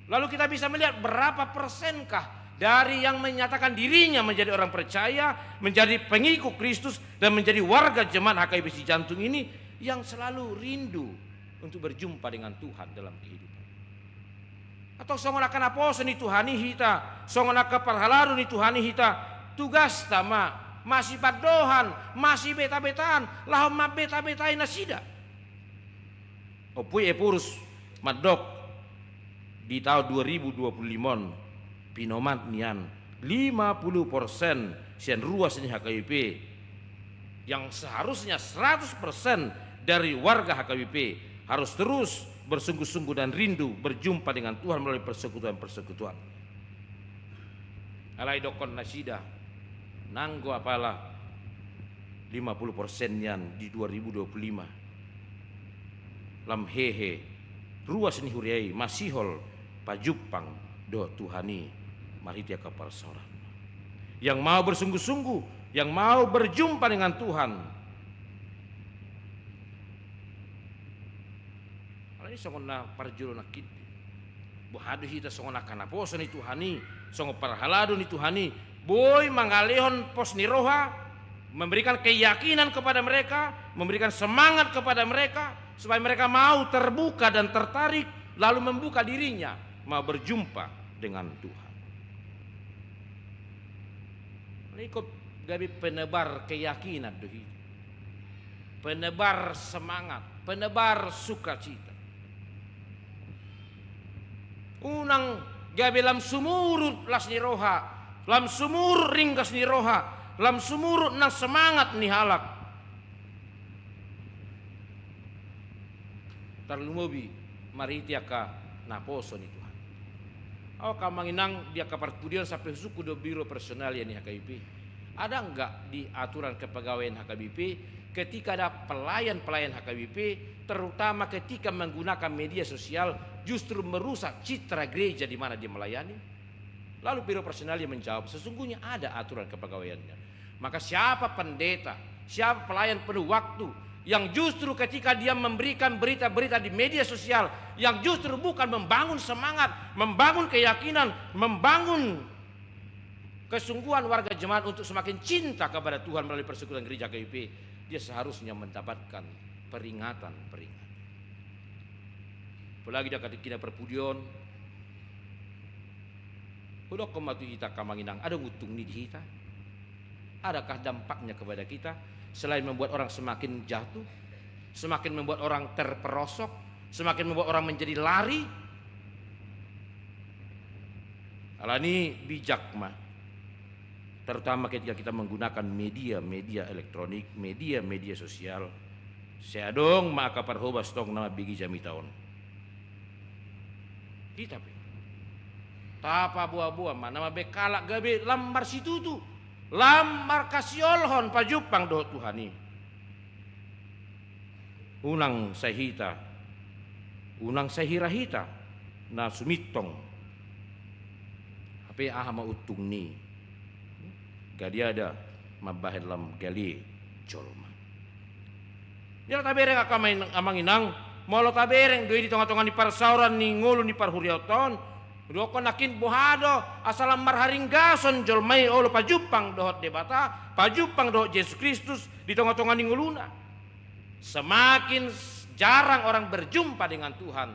Lalu kita bisa melihat berapa persenkah dari yang menyatakan dirinya menjadi orang percaya, menjadi pengikut Kristus, dan menjadi warga jemaat H K B P Cijantung ini yang selalu rindu untuk berjumpa dengan Tuhan dalam kehidupan. Antong songon angka naposo ni Tuhan i hita, songon angka parhalado ni Tuhan i hita, tugasta ma masipandohan, masibeta-betaan, laho mambeta-betai nasida. Ompu i Epurus mandok, di taon dua ribu dua puluh lima on, pinomat nian lima puluh persen sian ruas ni H K B P, yang seharusnya seratus persen dari warga H K B P harus terus bersungguh-sungguh dan rindu berjumpa dengan Tuhan melalui persekutuan-persekutuan. Alai dokkon nasida, nanggo apala lima puluh persen nian di dua ribu dua puluh lima, lam hehe ruas ni huria i masihol pajumpang dohot Tuhan i marhite angka parsaoran. Yang mau bersungguh-sungguh, yang mau berjumpa dengan Tuhan. Alai songon na parjolo nangkin, boha do hita songon angka naposo ni Tuhan i, songon parhalado ni Tuhan i, boi mangalehon pos ni roha, memberikan keyakinan kepada mereka, memberikan semangat kepada mereka, supaya mereka mau terbuka dan tertarik, lalu membuka dirinya mau berjumpa dengan Tuhan. Ikut gabe penebar keyakinan do hita, penebar semangat, penebar sukacita. Unang gabe lam sumurut las ni roha, lam sumurut ringgas ni roha, lam sumurut nang semangat ni halak. Tarlumobi marhite angka naposo ni Tuhan. Ahu angka amang inang, di angka parpudion sampe husungkun do biro personalia ni H K B P. Ada nggak di aturan kepegawaian H K B P, ketika ada pelayan-pelayan H K B P, terutama ketika menggunakan media sosial, justru merusak citra gereja di mana dia melayani? Lalu biro personalia menjawab, sesungguhnya ada aturan kepegawaiannya. Maka siapa pendeta, siapa pelayan penuh waktu yang justru ketika dia memberikan berita-berita di media sosial, yang justru bukan membangun semangat, membangun keyakinan, membangun kesungguhan warga jemaat untuk semakin cinta kepada Tuhan melalui persekutuan gereja H K B P, dia seharusnya mendapatkan peringatan-peringatan. Apalagi di angka tingki na parpudion, hudokkon ma tu hita angka amang inang, adong untung ni di hita? Adakah dampaknya kepada kita selain membuat orang semakin jatuh, semakin membuat orang terperosok, semakin membuat orang menjadi lari? Alani bijak ma, terutama ketika kita menggunakan media-media elektronik, media-media sosial, sai adong ma angka parhobas tong na mambege jamita on. Hita pe tapaboa-boa ma na mambahen halak gabe lam marsitutu, lam marhasiolhon pajumpang dohot Tuhan i. Unang sai hita, unang sai hira hita na sumintong. Hape aha ma untung ni gadiada mambahen lam gale jolma? Jala tabereng angka amang inang, molo tabereng do i di tonga-tonga ni parsaoran ni ngolu ni parhuriaonta on, hudokkon nangkin boha do asa lam marharinggason jolma i olo pajumpang dohot Debata, pajumpang dohot Jesus Kristus di tonga-tonga ni ngoluna. Semakin s-, jarang orang berjumpa dengan Tuhan,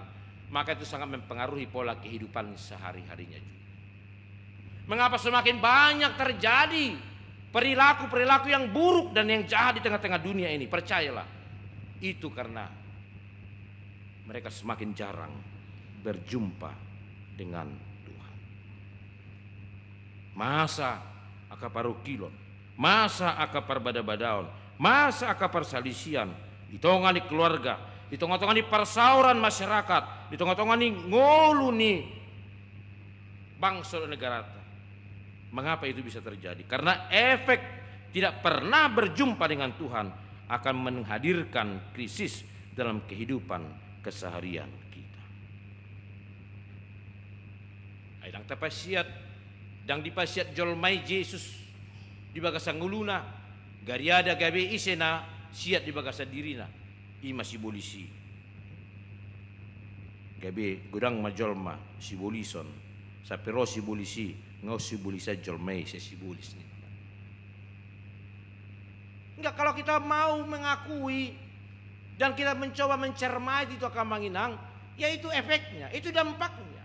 maka itu sangat mempengaruhi pola kehidupan sehari-harinya juga. Mengapa semakin banyak terjadi perilaku-perilaku yang buruk dan yang jahat di tengah-tengah dunia ini? Percayalah, itu karena mereka semakin jarang berjumpa dengan Tuhan. Masa angka parungkilon, masa angka parbada-badaon, masa angka parsalisian di tonga ni keluarga, di tonga-tonga ni parsaoran masyarakat, di tonga-tonga ni ngolu ni bangso dohot negaranta. Mengapa itu bisa terjadi? Karena efek tidak pernah berjumpa dengan Tuhan akan menghadirkan krisis dalam kehidupan keseharian kita. Ai ndang tapasiat, ndang dipasiat jolma i Jesus di bagasan ngoluna, gariada gabe ise na siat di bagasan dirina, i ma sibolis i. Gabe godang ma jolma sibolison, sampe ro sibolis i, nga on sibolis i jolma i, sai sibolis ninna. Enggak, kalau kita mau mengakui dan kita mencoba mencermati itu, angka amang inang, ya itu efeknya, itu dampaknya.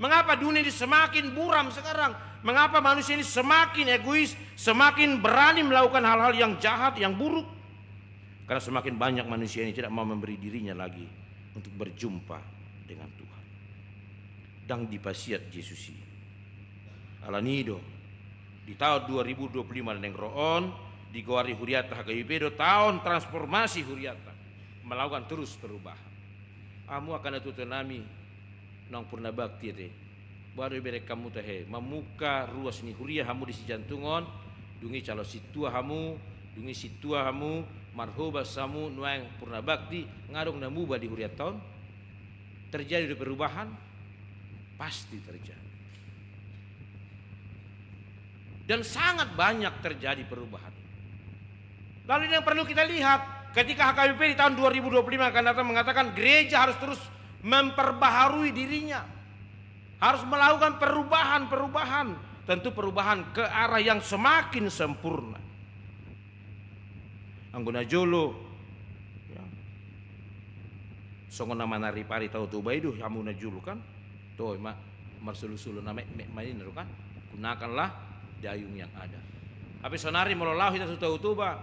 Mengapa dunia ini semakin buram sekarang? Mengapa manusia ini semakin egois, semakin berani melakukan hal-hal yang jahat, yang buruk? Karena semakin banyak manusia ini tidak mau memberi dirinya lagi untuk berjumpa dengan Tuhan. Ndang dipasiat Jesus i. Alani i do, di taon dua ribu dua puluh lima na naeng ro on, digoari huriata H K B P do taon transformasi huriata, melakukan terus perubahan. Hamu angka natuatua nami, naung purna bakti ate. Boha do ibereng hamu tahe, mamungka ruas ni huria hamu di Sijantung on, dung i calon sintua hamu, dung i sintua hamu, marhobas hamu, nuaeng purna bakti, nga adong na muba di hurianta on? Terjadi do perubahan? Pasti terjadi. Dan sangat banyak terjadi perubahan. Lalu ini yang perlu kita lihat, ketika H K B P di tahun dua ribu dua puluh lima akan datang mengatakan gereja harus terus memperbaharui dirinya, harus melakukan perubahan-perubahan, tentu perubahan ke arah yang semakin sempurna. Anggo na jolo, ya, songon na manaripari Tao Toba i do hamu na jolo kan, toe ma, marsolusolu na metmet ma ninna do kan, gunakanlah dayung yang ada. Hape saonari molo laho hita tu Tao Toba,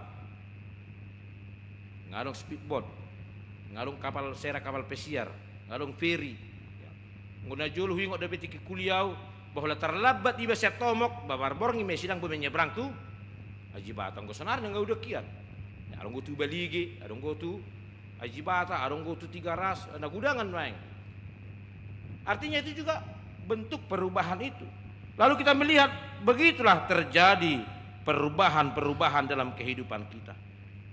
nga adong speedboat, nga adong kapal sera, kapal pesiar, nga adong feri, ya. Anggo na jolo huingot dope tingki kuliah au, bahwa tarlambat iba sian Tomok, ba marborngin ma i sidang boi menyeberang tu Ajibata. Anggo sonari nunga udok hian. Adong do tu Balige, adong do tu Ajibata, adong do tu Tigaras, na gudangan nuaeng. Artinya itu juga bentuk perubahan itu. Lalu kita melihat begitulah terjadi perubahan-perubahan dalam kehidupan kita.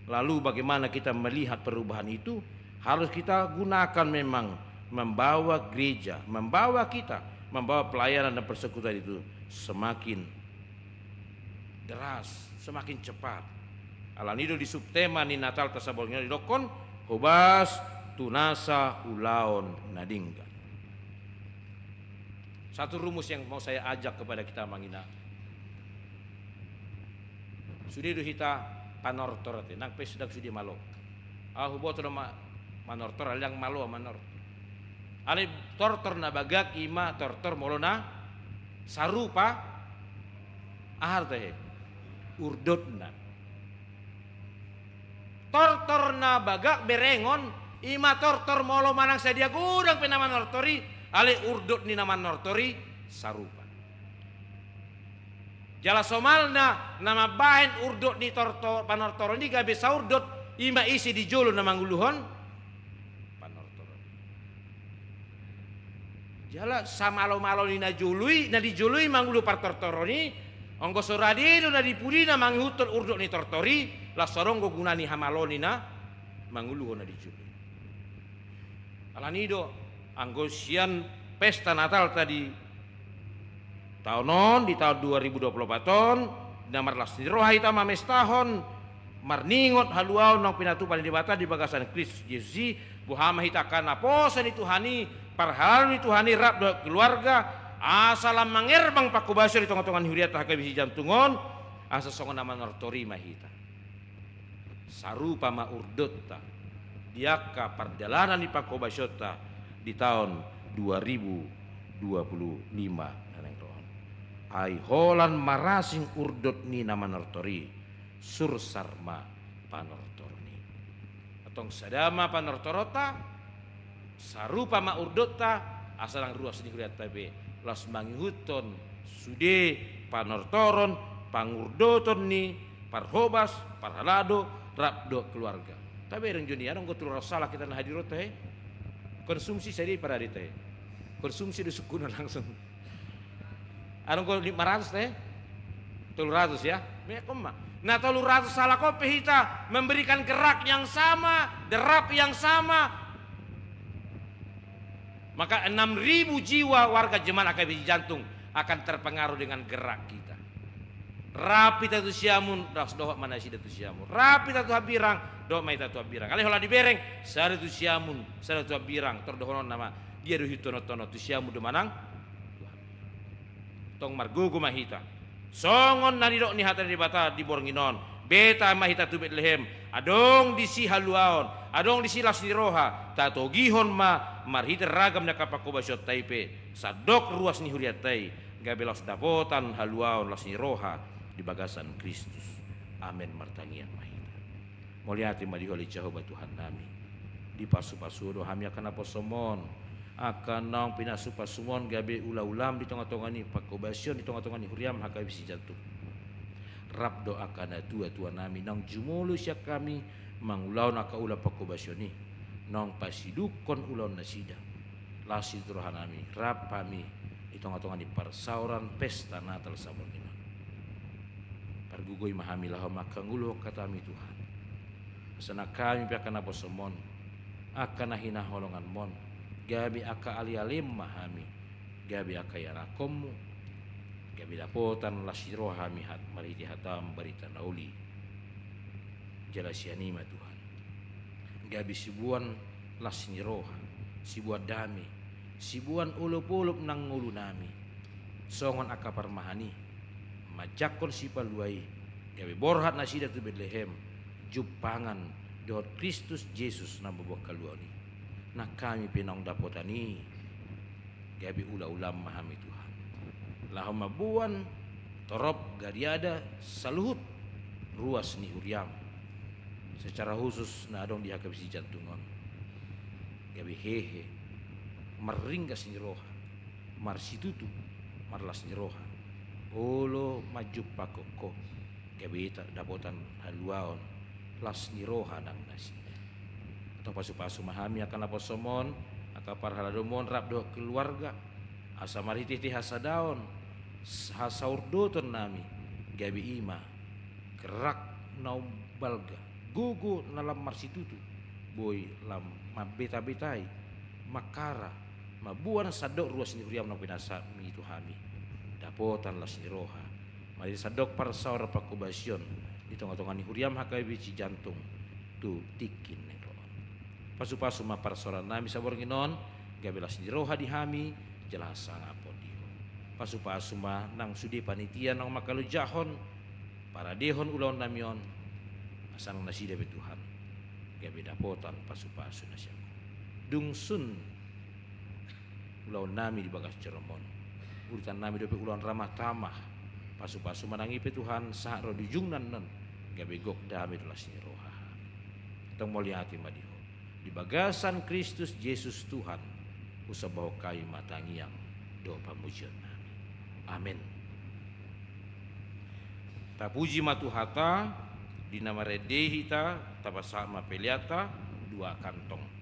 Lalu bagaimana kita melihat perubahan itu? Harus kita gunakan memang membawa gereja, membawa kita, membawa pelayanan dan persekutuan itu semakin deras, semakin cepat. Alani do di subtema ni Natalta saborngin on didokkon, hobas tu nasa ulaon na denggan. Satu rumus yang mau saya ajak kepada kita, Amang Inang. Sude do hita panortor ate, nang pe sude, sude malo. Ahu boto do ma-, manortor, alai ndang malo manortor. Alai tortor na bagak ima tortor molo na sarupa, aha do tahe? Urdotna. Tortor na bagak berengon, ima tortor molo manang sadia godang pe na manortor i, alai urdot ni na manortor i sarupa. Jala somalna na mambahen urdot ni tortor, panortoron i gabe saurdot, ima ise di jolo na manguluhon panortoron i. Jala samalo-malo ni na jolo i, na di jolo i mangulu partortoron i, anggo so rade do na di pudi na mangihuthon urdot ni tortor i, laos so adong do guna ni hamalo ni na manguluhon na di jolo i. Alani do, anggo sian pesta Natalta di taon on, di taon dua ribu dua puluh empat on, na marlas ni roha hita mamestahon, marningot haluaon naung pinatupa ni Debata di bagasan Kristus Jesus i, boha ma hita angka naposo ni Tuhan i, parhalado ni Tuhan i rap dohot keluarga, asa lam mangerbang pangkobasion di tonga-tonga ni hurianta H K B C Jantung on, asa songon na manortor i ma hita. Sarupa ma urdonta di angka pardalanan ni pangkobasionta di taon dua ribu dua puluh lima na naeng ro on. Ai holan marasing urdot ni na manortor i, sursar ma panortoron i. Antong sada ma panortoronta, sarupa ma urdonta, asa nang ruas ni hurianta pe laos mangihuthon sude panortoron, pangurdoton ni parhobas, parhalado, rap dohot keluarga. Tabereng jo nian, anggo tolu ratus halak hita na hadir on tahe. Konsumsi sadia i parade tahe? Konsumsi do sungkuna langsung. Adong do lima ratus tahe? Tolu ratus ya? Mekom ma. Na tolu ratus halak on pe hita memberikan gerak yang sama, derap yang sama, maka enam ribu jiwa warga jemaat H K B C Jantung akan terpengaruh dengan gerak kita. Rap hita tu Siamun, laos dohot ma nasida tu Siamun. Rap hita tu Hambirang, dohot ma hita tu Hambirang. Alai holan dibereng, sada tu Siamun, sada tu Hambirang. Tor dohononna ma, dia do hitonton tu Siamun do manang tu Hambirang. Tong margogo ma hita. Songon na nidok ni hata ni Debata di borngin on, beta ma hita tu Betlehem, adong disi haluaon, adong disi las ni roha, tatogihon ma marhite ragam ni angka pangkobasionta i pe, sandok ruas ni hurianta i, gabe laos dapotan haluaon las ni roha di bagasan Kristus. Amen. Martangiang ma hita. Mauliate ma di Ho ale Jahowa Tuhannami. Dipasupasu do hami angka naposom on, angka naung pinasupasum on gabe ulaulaM di tongatonga ni pangkobasion, di tongatonga ni huriaM H K B C Jantung. Rap do angka natuatuanami naung jumolo sian hami mangulahon angka ulaon pangkobasion i, naung pasidungkon ulaonnasida. Las ni rohanami, rap hami di tongatonga ni parsaoran pesta Natal saborngin on. Pargogoi ma hami laho mangkangoluhon hataMi Tuhan. Asa nang hami pe angka naposom on, angka na hinaholonganMon, gabe angka alealeM ma hami, gabe angka ianakhonMu, gabe dapotan las ni roha hami hat marhite hataM barita na uli. Jala sian i ma Tuhan, gabe siboan las ni roha, siboan dame, siboan olopolop nang ngolunami. Songon angka parmahan i, manjangkon sipalua i, gabe borhat nasida tu Betlehem, jumpangan dohot Kristus Jesus na mamboan haluaon i. Nang hami pe naung dapotan i, gabe ulaulaM ma hami Tuhan. Laho mamboan torop gariada saluhut ruas ni huriaM. Secara khusus na adong di H K B C Jantung on. Gabe hehe, marringgas ni roha, marsitutu, marlas ni roha, olo manjumpangkon Ho, gabe dapotan haluaon las ni roha nang nasida. Antong pasupasu ma hami angka naposom on, angka parhaladomon rap dohot keluarga, asa marhitehite hasadaon, hasaurdoton nami, gabe i ma gerak na umbalga, gogo na lam marsitutu, boi lam mambetabetai, mangkara, mamboan sandok ruas ni huriam na pinasami tu hami, dapotan las ni roha, marhite sandok parsaoran panghobasion di tongatonga ni huriam H K B P Cijantung tu tingki na ro on. Pasupasu ma parsaoran nami saborngin on, gabe las ni roha di hami, jala hasangapon di Ho. Pasupasu ma nang sude panitia naung mangkalojahon, paradehon ulaon nami on, asa nang nasida pe Tuhan, gabe dapotan pasupasu na sian Ho. Dung sun ulaon nami di bagas joro on, urutan nami dope ulaon ramah tamah, pasupasu ma nang i pe Tuhan, sahat ro di ujungna annon, gabe gok dame dohot las ni roha hami. Tong mauliate ma di Ho. Di bagasan Kristus Jesus Tuhan, husombahon hami ma tangiang dohot pamujion nami. Amen. Tapuji ma Tuhanta, di na marende hita, tapasahat ma peleanta, dua kantong.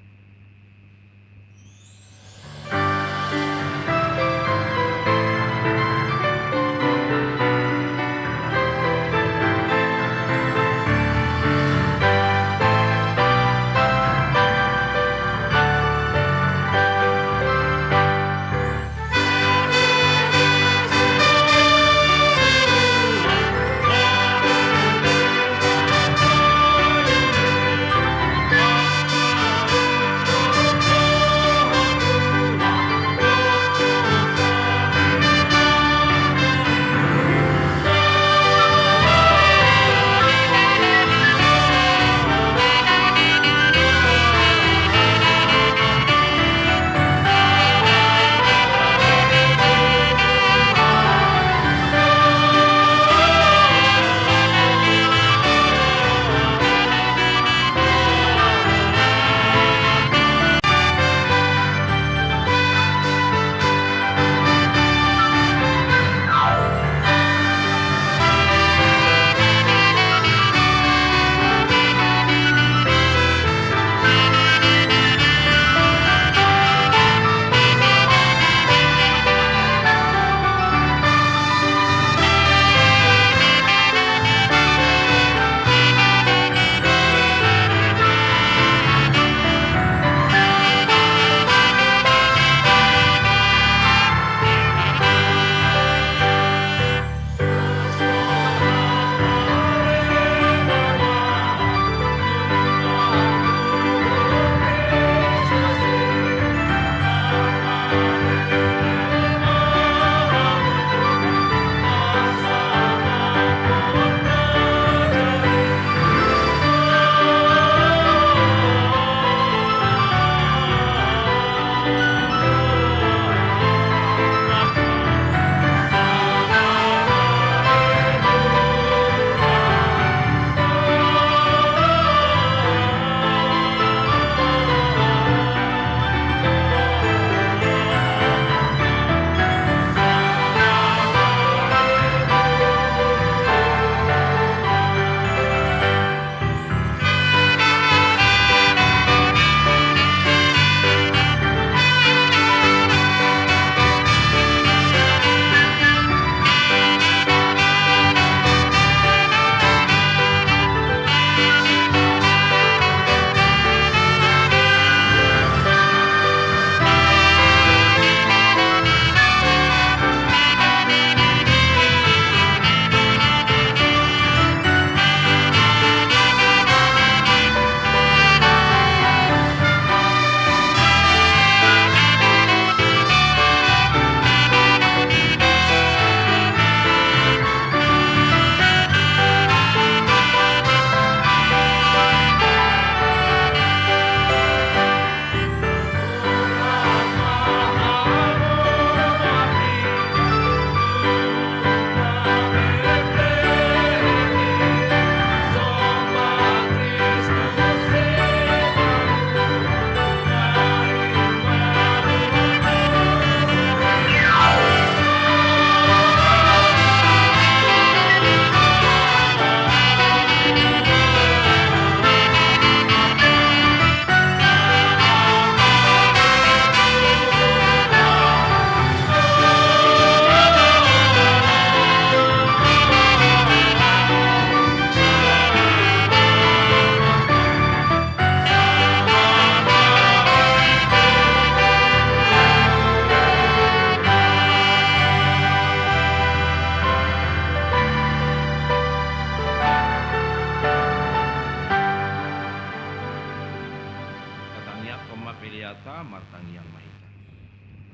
Peleanta, martangiang ma hita.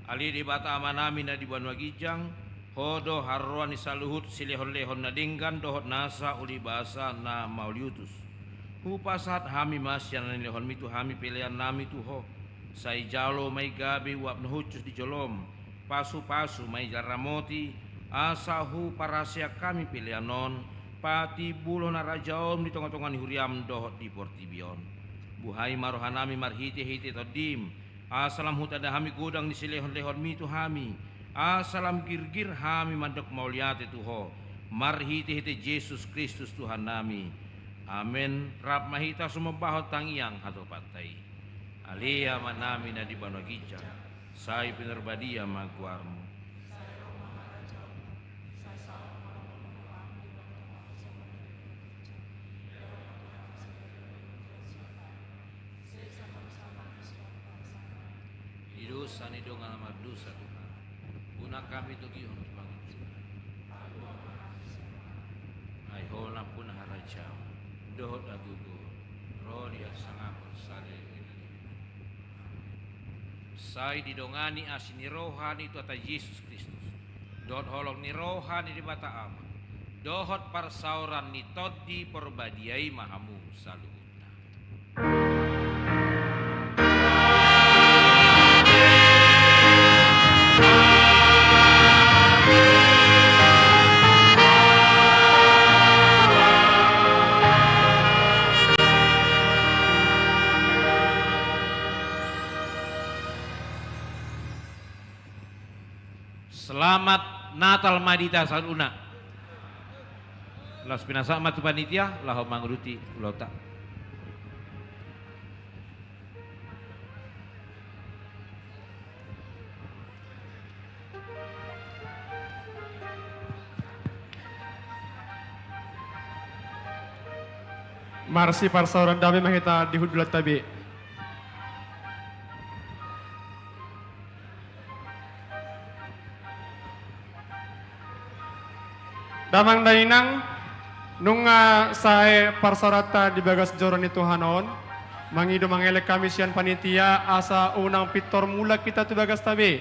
Ale Debata Amanami na di banua ginjang, Ho do haroroan ni saluhut silehonlehon na denggan dohot nasa uli basa na mauliutus. Hupasahat hami ma sian na nilehonmi tu hami peleannami tu Ho. Sai jalo ma i gabe uap na hushus di jolom, pasupasu ma i jala ramoti, asa huparaseak hami pelean on, patimbulhon harajaonmu di tongatonga ni huriam dohot di portibi on. Buhai ma rohanami marhitehite Tondim, asa lam hutanda hami godang ni silehonlehonmi tu hami, asa lam girgir hami mandok mauliate tu Ho, marhitehite Jesus Kristus Tuhannami. Amen. Rap ma hita sumombahon tangiang hatopanta i. Ale Amanami na di banua ginjang, sai pinarbadia ma goarmu. Di dosa ni dongan na mardosa Tuhan, unang hami togihon tu pangunjunan. Ai Ho nampuna harajaon dohot hagogoon, ro di hasangapon saleleng ni lelengmu. Amen. Sai didongani asi ni roha ni Tuhanta Jesus Kristus, dohot holong ni roha ni Debata Ama, dohot parsaoran ni Tondi Porbadia i ma hamu saluhutna. Selamat Natal ma di hita saluhutna. Laos pinasahat ma tu panitia laho manguduti ulaonta. Marsiparsaoran dame ma hita di hundulanta be. Damang dainang, nunga sae parsaoranta di bagas joro ni Tuhan on, mangido mangelek hami sian panitia asa unang pintor mulak hita tu bagasta be.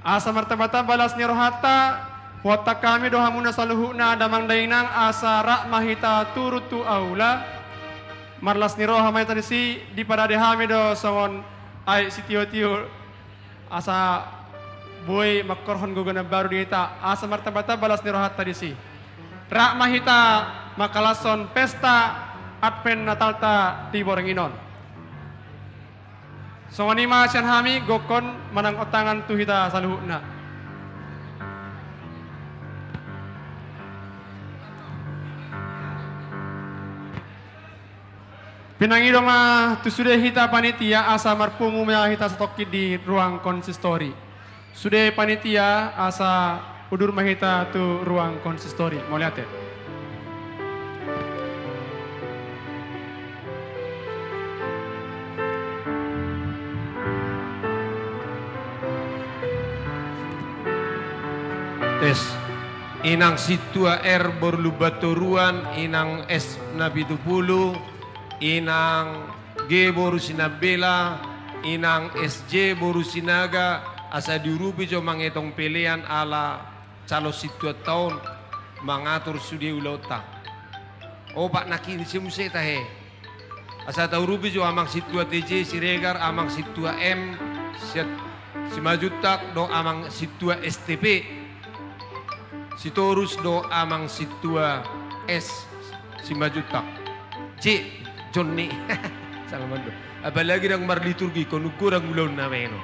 Asa martambatamba las ni rohanta, huhatahon hami do hamuna saluhutna damang dainang asa rap ma hita turun tu aula. Marlas ni roha ma hita disi, diparade hami do songon aek sitiotio. Asa boi mangkorhon gogo na baru di hita, asa martambatamba las ni rohanta disi. Rap ma hita mangkalashon pesta Advent Natalta di borngin on. Songon i ma sian hami, gokhon manang ontangan tu hita saluhutna. Pinangido ma tu sude hita panitia asa marpungu ma hita satongkin di ruang konsistori. Sude panitia asa udur ma hita tu ruang konsistori. Mauliate. Tes. Inang Sintua R boru Lumban Toruan, Inang S Napitupulu, Inang G boru Sinambela, Inang S J boru Sinaga, asa diurupi jo mangetong pelean ala calon sintuanta on mangatur sude ulaonta. Opat nangkin i, ise muse tahe. Asa taurupi jo Amang Sintua T J Siregar, Amang Sintua M Siat-, Simanjuntak dohot Amang Sintua S T P Sitorus dohot Amang Sintua S Simanjuntak. J Jonni. Salah mandok. Apalagi ndang marliturgi, ingkon godang ulaonna meno.